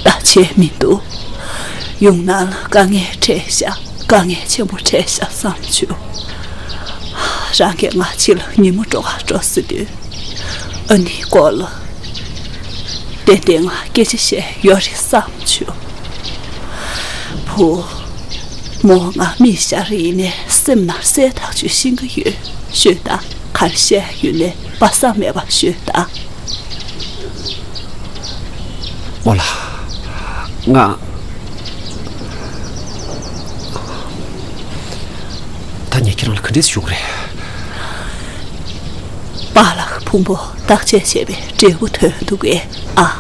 ད་བྱས་མི་འདུག་ཡུང་ནན་ལ་དཀའ་ངལ་འཕྲད་ཤག་དཀའ་ངལ་ཆེན་པོ་འཕྲད་ཤག་བསམ་བྱུང་། རང་གིས་ང་ཕྱི་ལ་ཉིན་མོ་འགྲོ་ག་འགྲོ་ཟེར་དུས། ཨ་ནི་སྐོར་ལ། ཏན་ཏན་ང་སྐད་ཆ་བཤད་ཡོད་རེད་བསམ་བྱུང་། བུ། མོ་ང་མི་ཤར་ཡིན་ནའི་སེམས་ནང་གསལ་ཐག་ཆོད་ཤེས་ཀྱི་ཡོད། ཤོད་དང་། ག་རེ་བཤད་ཡོད་ནའི་སྦ་གསང་མེད་པ་ཤོད་དང་། རྨོ་ལགས། ང་། ད་ངས་ཁྱེད་རང་ལ་ག་འདྲས་ཞུ་དགོས་རེད། པཱ་ལགས་ཕུང་པོ་བརྟག་དཔྱད་བྱས་པའི་འབྲས་བུ་ཐོན་འདུག་གས་ཨ།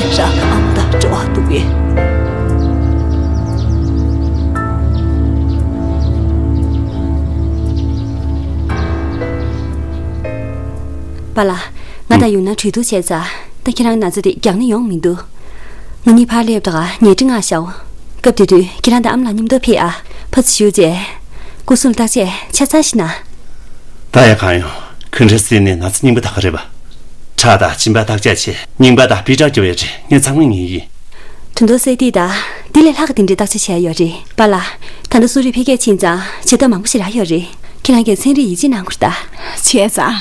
རང་གི་ཨ་མ་དང་འབྲེལ་བ་འདུག་གས། པཱ་ལགས། ང་དང་ཡུང་ནན་གྲོས་བསྡུར་བྱས་ཚར། ད་ཁྱེད་རང་ན་ཚ་དེ་རྒྱག་ནི་ཡོང་མི་འདུག་ང་གཉིས་ཕར་སླེབས་དང་ཉལ་ཁྲི་མངགས་བཞག་སྐབས་དེ་དུས་ཁྱེད་རང་དང་ཨ་མ་ལགས་མཉམ་དུ་ཕེབས་ཨ། ཕར་ཚུར་བཞུགས་རྗེས། སྐུ་སྲུང་ལ་བརྟག་དཔྱད་ཆ་ཚང་ཞིག་གནང་། ད་ཡང་གང་ཡོང་། ཁོང་ཁྲོ་སེལ་ནས་ན་ཚ་རྙིང་པ་དག་གི་རེད་པ། ཁྲག་དང་གཅིན་པ་བརྟག་དཔྱད་བྱས། རྙིང་པ་དང་བི་ཊ་སྐྱོ་བའི་རེད། ངས་ཚང་མ་ངེས་ཡིན། དོན་དུ་སེ་ཏི་དང་འདི་ལས་ལྷག་གི་དེ་འདྲའི་བརྟག་དཔྱད་བྱས་ཡོད་རེད་པཱ་ལགས། ད་ལྟ་གསོ་རིག་འཕེལ་རྒྱས་ཕྱིན་ཙང་བྱེད་ཐབས་མང་པོ་ཞིག་རག་ཡོད་རེད། ཁྱེད་རང་གིས་ཚན་རིག་ཡིད་ཆེས་གནང་དགོས་རེད་ད། བྱས་ཙང་།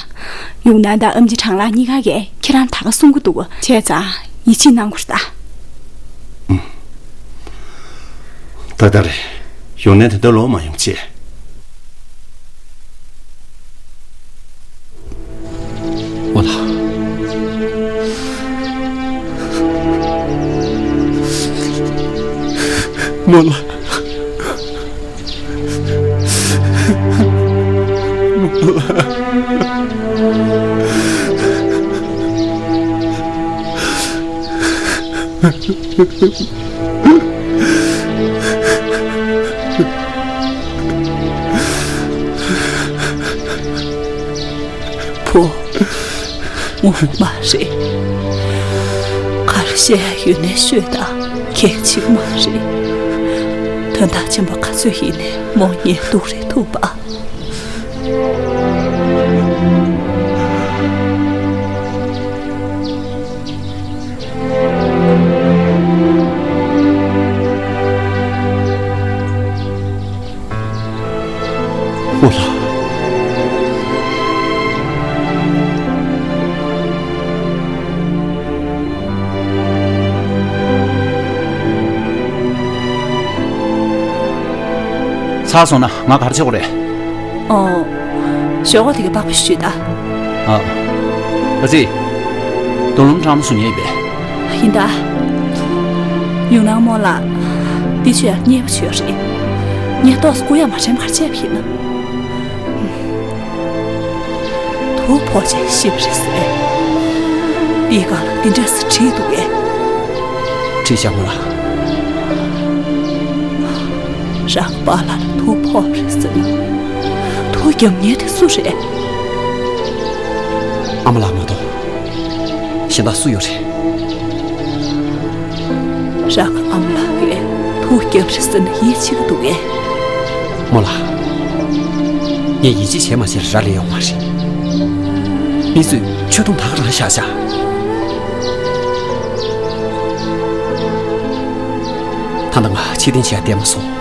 ཡུང་ནན་དང་ཨམ་ཆི་ཁྲང་ལགས་གཉིས་ཀ་གིས་ཁྱེད་རང་ད་ག་གསུང་གི་འདུག་བྱས་ཙང་ཡིད་ཆེས་གནང་དགོས་རེད་ད། ཏག་ཏག་རེད། ཡུང་ནན་དེ་འདྲ་ལོག་མ་ཡོང་བྱས། རྨོ་ལགས། རྨོ་ལགས། རྨོ་ལགས། བུ། ངོ་མ་རེད། ག་རེ་བཤད་ཡ་ཡོད་ནའི་ཤོད་དང་། གལ་ཆེ་མ་རེད། དོན་དག་ཆེན་པོ་ག་ཚོད་ཡིན་ནའི་རྨོ་ངས་སྡུག་རུ་ཐུག་པ། རྨོ་ལགས། ཚར་སོང་ན་ང་ག་རེ་བྱེད་དགོས་རེད། ཨོ། ཞོགས་ཀ་དེ་གའི་པགས་པ་ཞིག་གཅོད་དང་། ཨ། ཨ་ཙི། རྡོ་ལུང་གྲང་མོ་བཟོ་མཁན་ཡིན་པས། ཡིན་ད། ཡུང་ནན་རྨོ་ལགས། འདི་ཆོས་མཉེས་པོ་བྱོས་རེད། ངས་ཏོག་ཙམ་བསྐུ་ཡག་མ་དྲན་པར་བྱས་པ་ཡིན་ན། དུག་ཕོག་བྱས་ཤི་བ་རེད་ཟེར། འདིའི་སྒང་ལ་འདི་འདྲས་སེ་བྲིས་འདུག་གས། བྲིས་བཞག་རྨོ་ལགས། རང་པཱ་ལགས་ལ་དུག་ཕོག་པ་རེད་ཟེར་ན། དུག་རྒྱབ་མཁན་དེ་སུ་རེད། ཨ་མ་ལགས་མ་གཏོགས་གཞན་དག་སུ་ཡོད་རེད། རང་གི་ཨ་མ་ལགས་ཀྱིས་དུག་རྒྱབ་རེད་ཟེར་ན་ཡིད་ཆེས་ཀྱི་འདུག་གས། རྨོ་ལགས། ངས་ཡིད་ཆེས་བྱས་མ་བྱས་ར་ལས་ཡོང་མ་རེད། མི་ཚོས་ཆོས་དུང་ད་ག་རང་བཞག་བཞག་ད་ལྟ་ང་ཕྱིར་འཐེན་བྱེད་ཡ་བསྡད་མ་སོང་།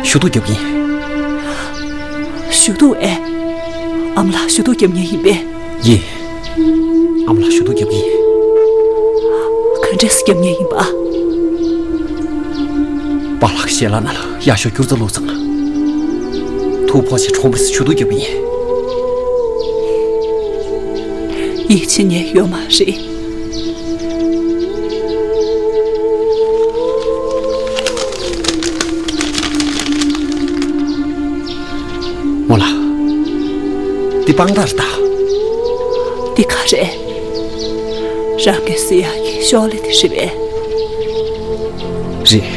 ཞུ་གཏུག་རྒྱབ་ཀྱི་ཡིན། ཞུ་གཏུག་ཨེ། ཨ་མ་ལགས་ཞུ་གཏུག་རྒྱབ་མཁན་ཡིན་པས། ཡིན། ཨ་མ་ལགས་ཞུ་གཏུག་རྒྱབ་ཀྱི་ཡིན། ག་འདྲས་སེ་རྒྱབ་མཁན་ཡིན་པ། པཱ་ལགས་ཞལ་ལག་ནང་ལ་ཡག་ཤོས་སྐྱུར་རྩི་བླུགས་ཙང་། དུག་ཕོག་བྱས་གྲོངས་པ་རེད་ཟེར་ཞུ་གཏུག་རྒྱབ་ཀྱི་ཡིན། ཡིད་ཆེས་ཉན་ཡོད་མ་རེད། རྨོ་ལགས། འདི་དཔང་རྟགས་རེད་ད། འདི་ག་རེད། རང་གིས་ཟེར་ཡག་གི་ཤོག་ལེ་དེ་རེད་པས། རེད།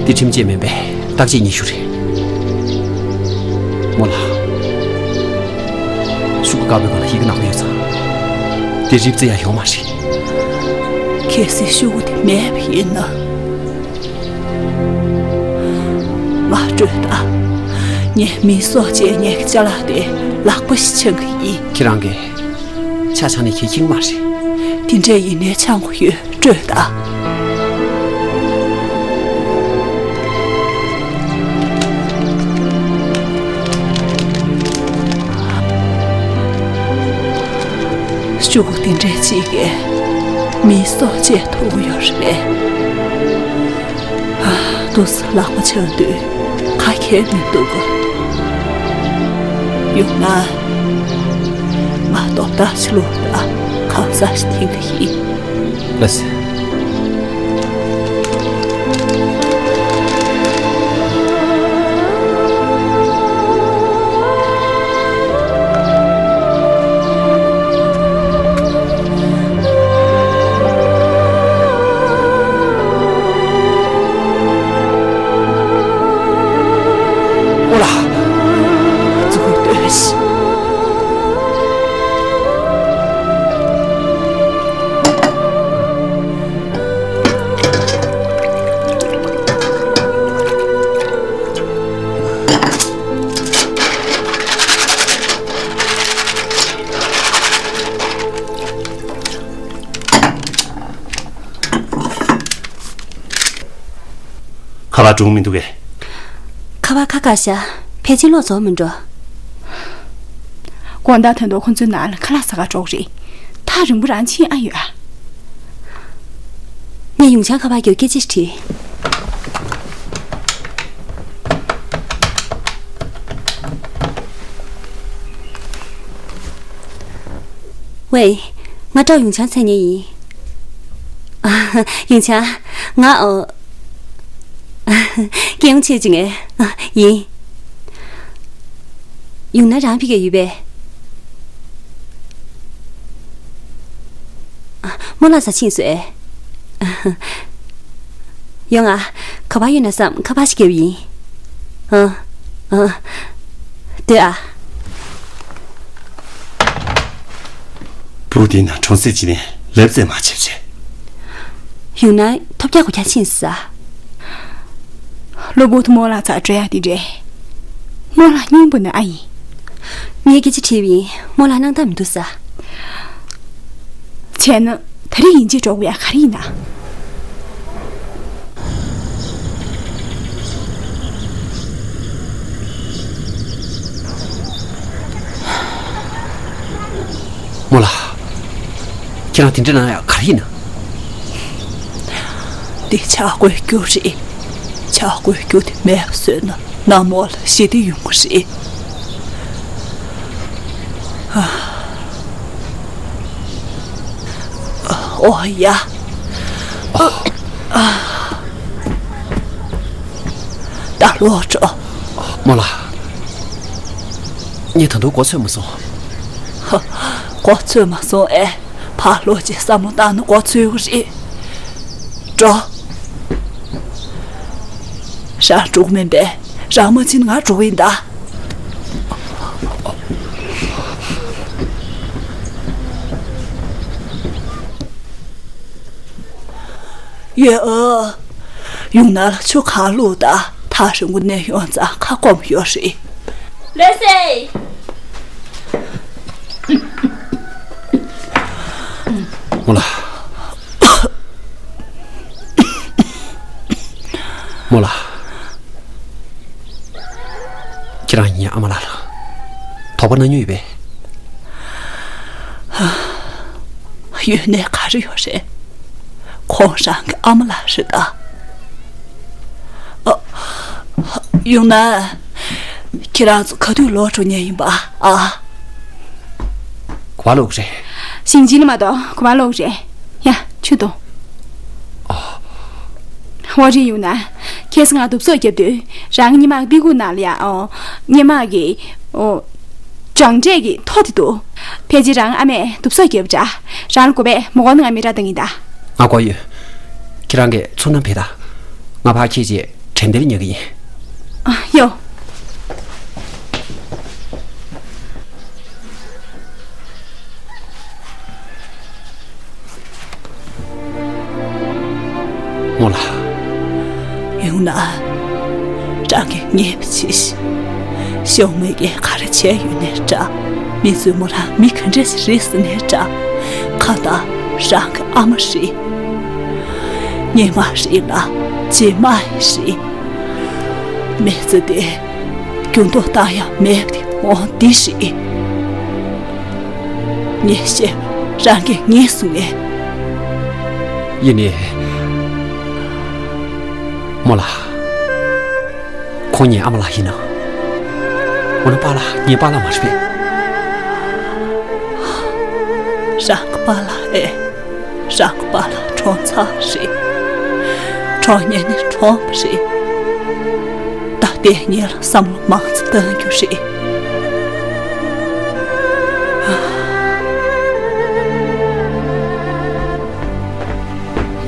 འདི་ཁྲིམས་ཆད་མིན་པས་བརྟག་དཔྱད་སྙན་ཞུ་རེད། རྨོ་ལགས། ཤོག་གུ་དཀར་པོའི་སྒང་ལ་ཡི་གེ་ནག་པོ་ཡོད་ཙང་། འདི་རིག་རྩལ་ཡག་ཡོད་མ་རེད། གལ་སྲིད་ཤོག་གུ་དེ་མེད་པ་ཡིན་ན། ང་སྤྲོད་དང་། ངས་མི་སྲོག་བཅད་མཁན་གྱི་ཅ་ལག་དེ་ལག་པ་ཞིག་འཆང་གི་ཡིན། ཁྱེད་རང་གིས་ཆ་ཚང་ནས་ཁྱེད་ཁྱིམ་མ་རེད། དེ་འདྲས་ཡིན་ནའི་འཆང་དགོས་ཡོད། སྤྲོད་དང་། ཤོག་གུ་དེ་འདྲས་གཅིག་གིས་མིའི་སྲོག་བཅད་ཐུབ་ཀྱི་ཡོད་རེད་པས། ཨ། དུས་ལག་པ་འཆང་དུས་ཁ་གྱེས་མི་འདུག་ག་ཡོང་ན། ང་དོ་བདག་ཕྱི་ལོགས་ལ་གང་ཟག་ཞིག་འཐེན་གྱི་ཡིན། ལགས་སེ། ཁ་པར་འགྲོ་གི་མི་འདུག་གས། ཁ་པར་ཁ་ཁ་ཤ། ཕལ་ཆེར་ལོག་རྫོགས་མི་འགྲོ། དགོང་དག་ད་དུང་ཁོ་ཚོའི་ནང་ལ་ཁ་ལག་ཟ་གར་འགྲོ་གི་རེད། ཐག་རིང་པོ་རང་ཕྱིན་ཨ་ཡོད་ཨ། ངས་ཡུང་ཆང་ཁ་པར་རྒྱག་སྐད་ཆ་ཞིག་དྲིས། ཝེ། ང་ཀྲའོ་ཡུང་ཆང་མཚན་ཉིད་ཡིན། ཡུང་ཆང་། ང་ཨོ། སྐྱེ་བོ་ཆེ་ཅིག་ངས། ཡིན། ཡུང་ན་རང་ཕ་གིར་ཡོད་པས། རྨོ་ལགས་ས་ཕྱིན་སོང་ཨེ། ཡོང་ང་། ག་པར་ཡོད་ན་བསམ་ཁ་པར་ཞིག་བརྒྱབ་ཡིན། ཨ། ཨ། སྡོད་ཨ། སྦུག་དེ་ན་གྲོང་གསེབ་ཅིག་ནས་ལབ་ཙེ་མ་བྱེད་བྱེད། ཡུང་ན་ཐོབ་རྒྱག་གོ་རྒྱག་ཕྱིན་ས། གློ་བུར་དུ་རྨོ་ལགས་ཚར་སྤྲོད་ཡག་དེ་རེད། རྨོ་ལགས་སྙིང་པོ་ནས་ཨ་ཡིན། ངས་སྐད་ཆ་དྲིས་པ་ཡིན། རྨོ་ལགས་སྣང་དག་མི་འདུག་ས། བྱས་ན་ད་རེས་ཡིན་གཅིག་འགྲོ་དགོས་ཡ་ག་རེ་ཡིན་ན། རྨོ་ལགས། ཁྱེད་རང་དེ་འདྲ་གནང་ཡ་ག་རེ་ཡིན་ན། འདི་ཆག་སྒོའི་རྒྱུ་རེད། ཆག་སྒོའི་རྒྱུ་དེ་མེད་པ་བཟོས་ན་ནམ་མོ་ལ་ཞི་བདེ་ཡོང་གི་རེད། ཨ། ཨོ་ཡ། ད་ལོག་འགྲོ། རྨོ་ལགས། ངས་ད་དུང་གོ་ཚོད་མ་སོང་། ཧ། གོ་ཚོད་མ་སོང་ཨེ། ཕར་ལོག་ཅིག་བསམ་བློ་བཏང་ན་གོ་ཚོད་ཀྱི་རེད། འགྲོ། རང་འགྲོ་གི་མིན་པས། རང་མ་ཕྱིན་ང་འགྲོ་གི་ཡིན་ད། ཡོད་ཨ། ཡུང་ན་ལ་ཆུ་གང་བླུགས་ད། ཐག་རིང་པོ་ནས་ཡོང་ཙང་ཁ་སྐོམ་ཡོད་རེད། ལགས་སེ། རྨོ་ལགས། རྨོ་ལགས། ཁྱེད་རང་ངའི་ཨ་མ་ལགས་ལ་དོགས་པ་གནང་མྱོང་ཡོད་པས། ཡོད་ནས་ག་རེ་ཡོད་རེད། ཁོང་རང་གི་ཨ་མ་ལགས་རེད་ད། ཨ། ཡུང་ན། ཁྱེད་རང་ཚོ་ག་དུས་ལོག་འགྲོ་མཁན་ཡིན་པ་ཨ། ག་པར་ལོག་གི་རེད། ཞིང་ཆེན་ལ་མ་གཏོགས་ག་པར་ལོག་གི་རེད། ཡ། ཆུ་འཐུང་། ཨོ། ཝ་རི་ཡུང་ན། ཁ་སང་ང་དུབ་སོགས་བརྒྱབ་དུས་རང་སྔོན་མ་གི་པི་ཀུ་ནང་ལ་ཡ། ཨོ། སྔོན་མ་གི། ཨོ། སྦྱང་འབྲས་ཀྱི་ཐོ་དེ་འདུག་ཕལ་ཆེར་རང་ཨ་མས་དུབ་སོགས་བརྒྱབ་འདྲ། རང་ལ་དགོས་པས་མ་དགོས་ན་ང་མི་ར་བཏང་གི་ཡིན་ད། ང་དགོས་ཡོད། ཁྱེད་རང་གིས་ཚུར་ནང་ཕེབས་དང་། ང་ཕར་ཁྱེད་ཀྱི་དྲན་རྟེན་ཉར་གི་ཡིན། ཨ། ཡོ། རྨོ་ལགས། ཡུང་ན། རང་གིས་ངེས་པ་བྱས་ཤིག་ཞའོ་མེ་གིས་ག་རེ་བྱས་ཡོད་ནའི་འདྲ། མི་ཚོས་མོ་རང་མི་ག་འདྲ་ཞིག་རེད་ཟེར་ནའི་འདྲ། ཁ་བརྡ་རང་གི་ཨ་མ་རེད། སྔོན་མ་རེད་ལ་རྗེས་མ་ཡི་རེད། མི་ཚེ་འདི་འགྱུར་ལྡོག་བཏང་ཡ་མེད་པ་དེ་འོ་འདི་རེད། ངས་བཤད་པ་རང་གིས་ངེས་སོང་ངས། ཡིན་ནའི། རྨོ་ལགས། ཁོང་ངའི་ཨ་མ་ལགས་ཡིན་ནམ། འོ་ན་པཱ་ལགས་ངའི་པཱ་ལགས་མ་རེད་པས། རང་གི་པཱ་ལགས་ཨེ། རང་གི་པཱ་ལགས་གྲོངས་ཚར་རེད། གྲོངས་མཁན་ནི་གྲོངས་པ་རེད། ད་ལྟའི་ངེད་ལ་བསམ་བློ་མང་ཙམ་གཏང་རྒྱུ་རེད།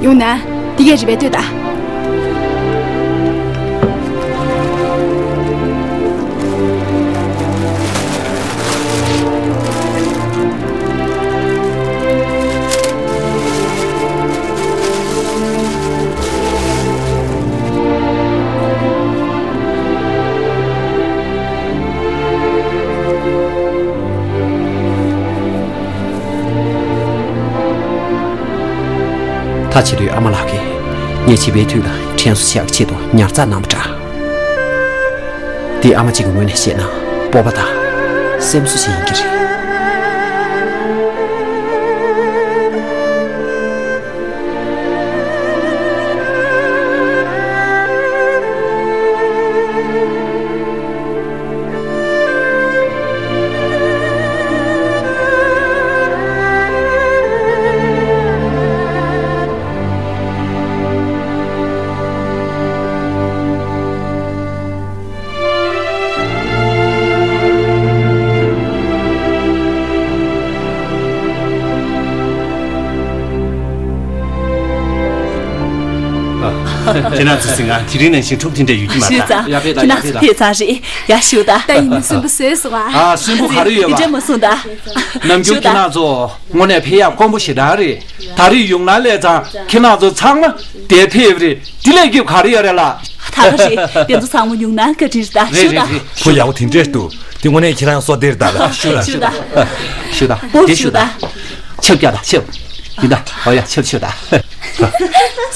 ཡུང་ན། འདི་གས་རི་བས་ལྟོས་དང་། ད་བྱེད་དུས་ཨ་མ་ལགས་ཀྱིས་ངས་བྱིས་པའི་དུས་ལ་ དྲན་གསོ་བྱེད་ཡག་ཆེད་དུ་ཉར་ཚགས་གནང་བ་འདྲ། འདི་ཨ་མ་གཅིག་གི་ངོས་ནས་བཤད་ན་སྤོབས་པ་དང་སེམས་གསོ་ཞིག་ཡིན་གྱི་རེད། ཁྱེད་རང་ཚོ་ཟིན་ང་དེ་རིང་ནང་བཞིན་ཕྲུག་དེ་འདྲ་ཡོད་ཀྱི་མ་ཞུས་རེད། ཙང་ཡ་ཕེ་ད་ཁྱེད་རང་ཚོ་ཡ་ཕེ་ད་ཕེབས་ཚར་རེད། ཡ་ཞུ་ད། ད་ཡིན་ན་སུན་པོ་བཟོས་སོང་ཨ། ཨ་སུན་པོ་ག་རེ་ཡོད་པ། དེ་འདྲ་མ་གསུངས་ད། ནམ་རྒྱུན་ཞུ་ད། ཁྱེད་རང་ཚོ་དངོས་གནས་ཕེབས་ཡག་དཀོན་པོ་ཞེ་དྲག་རེད། ད་རེས་ཡུང་ནན་སླེབས་ཙང་ཁྱེད་རང་ཚོ་ཚང་མ་དེ་ཕེབས་རེད། དེ་ལས་སྐྱིད་ག་རེ་ཡོད་རེད་ལ། ད་ག་རེད། དེ་ཚོ་ཚང་མ་ཡུང་ནན་བཀའ་དྲིན་རེད་ད། རེད་ཞུ་རེད་ད། རེད། བུ་ཡག་པོ་དེ་འདྲས་འདུག་དེ་དངོས་གནས་ཁྱེད་རང་བསོད་བདེ་རེད་ད་ལ། ཞུ་ད། ཞུ་ད། ཞུ་ད། འོ་དེ་ཞུ་ཞུ་ད། ད། ཆབ་རྒྱག་ད་ཆབ། ཡིན་ད། འོ་ཡ་ཆབ་ཆབ་ད།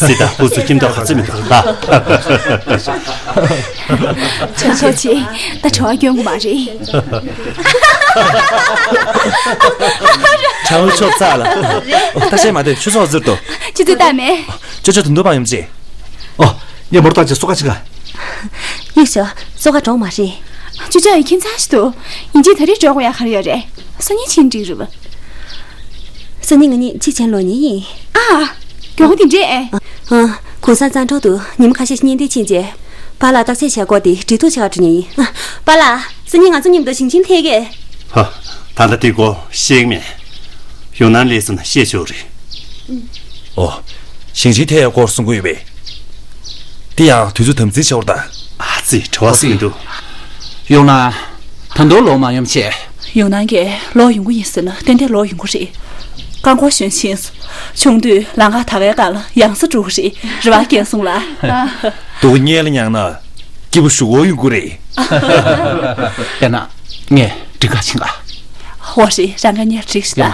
སྲིད་ད་བུ་ཚོ་ཁྱིམ་ཐོག་ག་ཚོད་མི་འདུག་ད། ཆང་ཆོག་ཆེ། ད་བྲོ་བ་སྐྱོན་གི་མ་རེད། ཆང་ཆོག་ཚ་ལ། ད་བཤད་མ་དེ་ཆུ་ཚོགས་ཟུར་དུ། ཆུ་ཚོད་ད་མེད། ཅོ་ཅོ་དུ་འདུག་པ་ཡོང་ཅི། ཨོ། ངས་མོར་བཏང་ཅི་སོ་ཁ་ཆི་ག་ཡིག་ཤོ། སོ་ཁ་གྲོགས་མ་རེད། ཅུ་ཅག་ཡི་ཁྱིམ་ཚང་ཞིག་ཏུ། ཡིན་གཅིག་ད་རེས་གྲོགས་ཡག་ག་རེ་ཡོད་རེད། སང་ཉིན་ཕྱིན་འགྲིག་རེད་པ། སང་ཉིན་ང་གཉིས་གཅིག་བྱས་ལོག་ཉེ་ཡིན། ཨ། མགྱོགས་པོ་དེ་འདྲས། ཨ། གུང་སེང་གཙང་གྲོང་དུ་ཉིན་མོ་ཁ་ཤས་ཤིག་གཉེན་སྒྲིག་ཕྱིན་རྗེས། པཱ་ལགས་བརྟག་དཔྱད་བྱེད་སྐོར་དེ་འབྲེལ་གཏུག་བྱེད་ག་འགྲོ་ཉེ་ཡིན། ཨ། པཱ་ལགས་སང་ཉིན་ང་ཚོ་མཉམ་དུ་ཞིང་ཆེན་ཐད་ཀས། ཧ། ད་ལྟ་དེ་སྐོར་ཤེས་ཀྱི་མེད། ཡུང་ནན་ལས་ཟིན་ཤེས་ཆོག་རེད། ཨོ། ཞིང་ཆེན་ཐད་ཡ་སྐོར་གསུང་གི་ཡོད་པས། དེ་ཡང་དུས་ཚོད་དམ་འཛིན་བྱེད་དགོས་རེད་ད། ཨ་ཙི་བྲོ་བ་ཟིན་འདུག་ཡོང་ན། ད་དུང་ལོག་མ་ཡོང་བྱས། ཡུང་ནན་གྱི་ལོག་ཡོང་གི་ཡིན་ཟེར་ན་ཏན་ཏན་ལོག་ཡོང་གི་རེད། རྐང་འཁོར་ཞོན་ཕྱིན་སོང་། ཆུང་དུས་ལམ་ཁ་ད་གའི་སྒང་ལ་ཡང་སེ་འགྲོ་གི་རེད། རེ་བ་རྒྱས་སོང་ལ། སྡུག་བསྔལ་མྱངས་ན་སྐྱིད་པོ་ཞུ་གོ་ཡོང་གི་རེད། དཔེར་ན་ངས་འགྲིག་ག་ཕྱིན་ག་འོ་རེད། རང་ག་ཉེར་འགྲིག་ཤི་ད།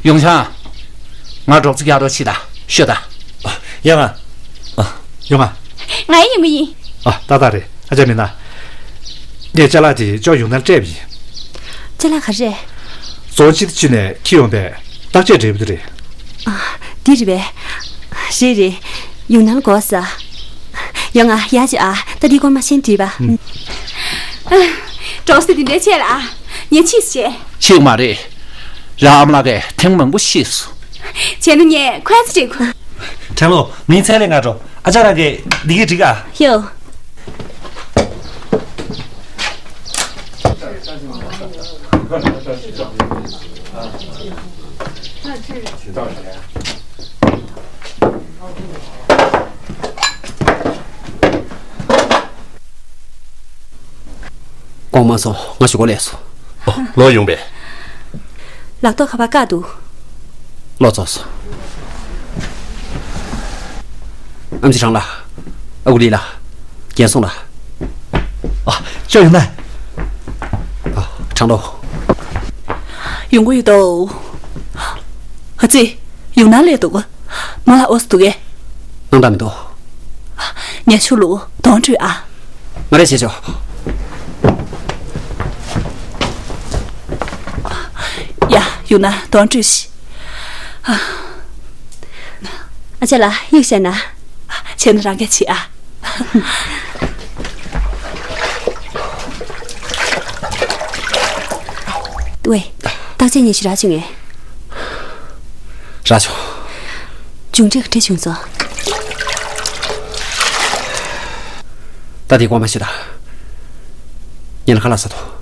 ཡོང་ཆང་། ང་སྒྲོག་ཙེ་རྒྱག་རོགས་བྱེད་ད། ཤོད་ད། ཡ་ང་། ཡོང་ང་། ང་ཡི་ཡོང་གི་ཡིན། ཨ་ཏག་ཏག་རེད། ཨ་ཅག་མིན་ན། ངས་ཅ་ལག་དེ་ཅོག་ཡོང་ནར་སྤྲད་པ་ཡིན། ཅ་ལག་ག་རེ། རྫོང་སྤྱི་བདེ་ཅུས་ནས་འཁྱེར་ཡོང་པའི་བརྟག་དཔྱད་འབྲས་བུ་དེ་རེད། ཨ། འདི་རེད་པས། རེད་རེད། ཡུང་ནན་གོ་ས། ཡོང་ང་ཡ་ཅི་ཨ། ད་འདི་སྐོར་མ་ཤེས་འདྲིས་པ། གྲོགས་སུ་དེ་འདྲའི་ཆེ་ལ། ངས་ཕྱིས་བྱས། ཕྱིས་མ་རེད། རང་ཨ་མ་ལགས་ཀྱིས་ཐེངས་མང་པོ་ཤེས་སོང་། བྱས་ན་ངས་ཁོ་ཚོ་བྲིས་གོ། ཁྲང་ལོ། ངའི་ཚལ་ལས་ང་འགྲོ། ཨ་ཅག་རང་གིས་འདི་གས་འགྲིག་ག་ཡོ། དགོངས་མ་ཚོམ། ང་ཞོགས་ཀས་སླེབས་སོང་། ཨོ། ལོག་ཡོང་པས། ལག་ཐོག་ཁ་པར་བཀག་འདུག་ལོག་རྫོགས་སོང་། ཨམ་ཆི་ཁྲང་ལགས། ཨ་ཁུ་ལི་ལགས། རྒན་སོང་ལགས། ཨ། ཅོག་ཡོང་ན། ཨ། ཁྲང་ལོ། ཡོང་གི་ཡོད་དོ། ཨ་ཙི། ཡུང་ནན་སླེབས་འདུག་མོ་ལ་ཨོ་སི་འདུག་གས། སྣང་དག་མི་འདུག་ཉ་ཆུ་ལུ་དོང་བྲུས་ཨ། ང་རེ་བྱེད་ཆོག་ཡ། ཡུང་ནན་དོང་བྲུས་ཤིག་ཨ་ཅག་ལགས་གཡུག་བཤད་ན། བྱས་ན་རང་ག་བྱེད་ཨ། ཝེ། བརྟག་དཔྱད་སྙན་ཞུ་རག་བྱུང་ངས། རག་བྱུང་། མཇུག་འབྲས་ག་འདྲ་བྱུང་སོང་། ད་དེ་སྐོར་མ་ཤོད་ད། ངས་ལ་ཁ་ལག་ཟ་ཐོ།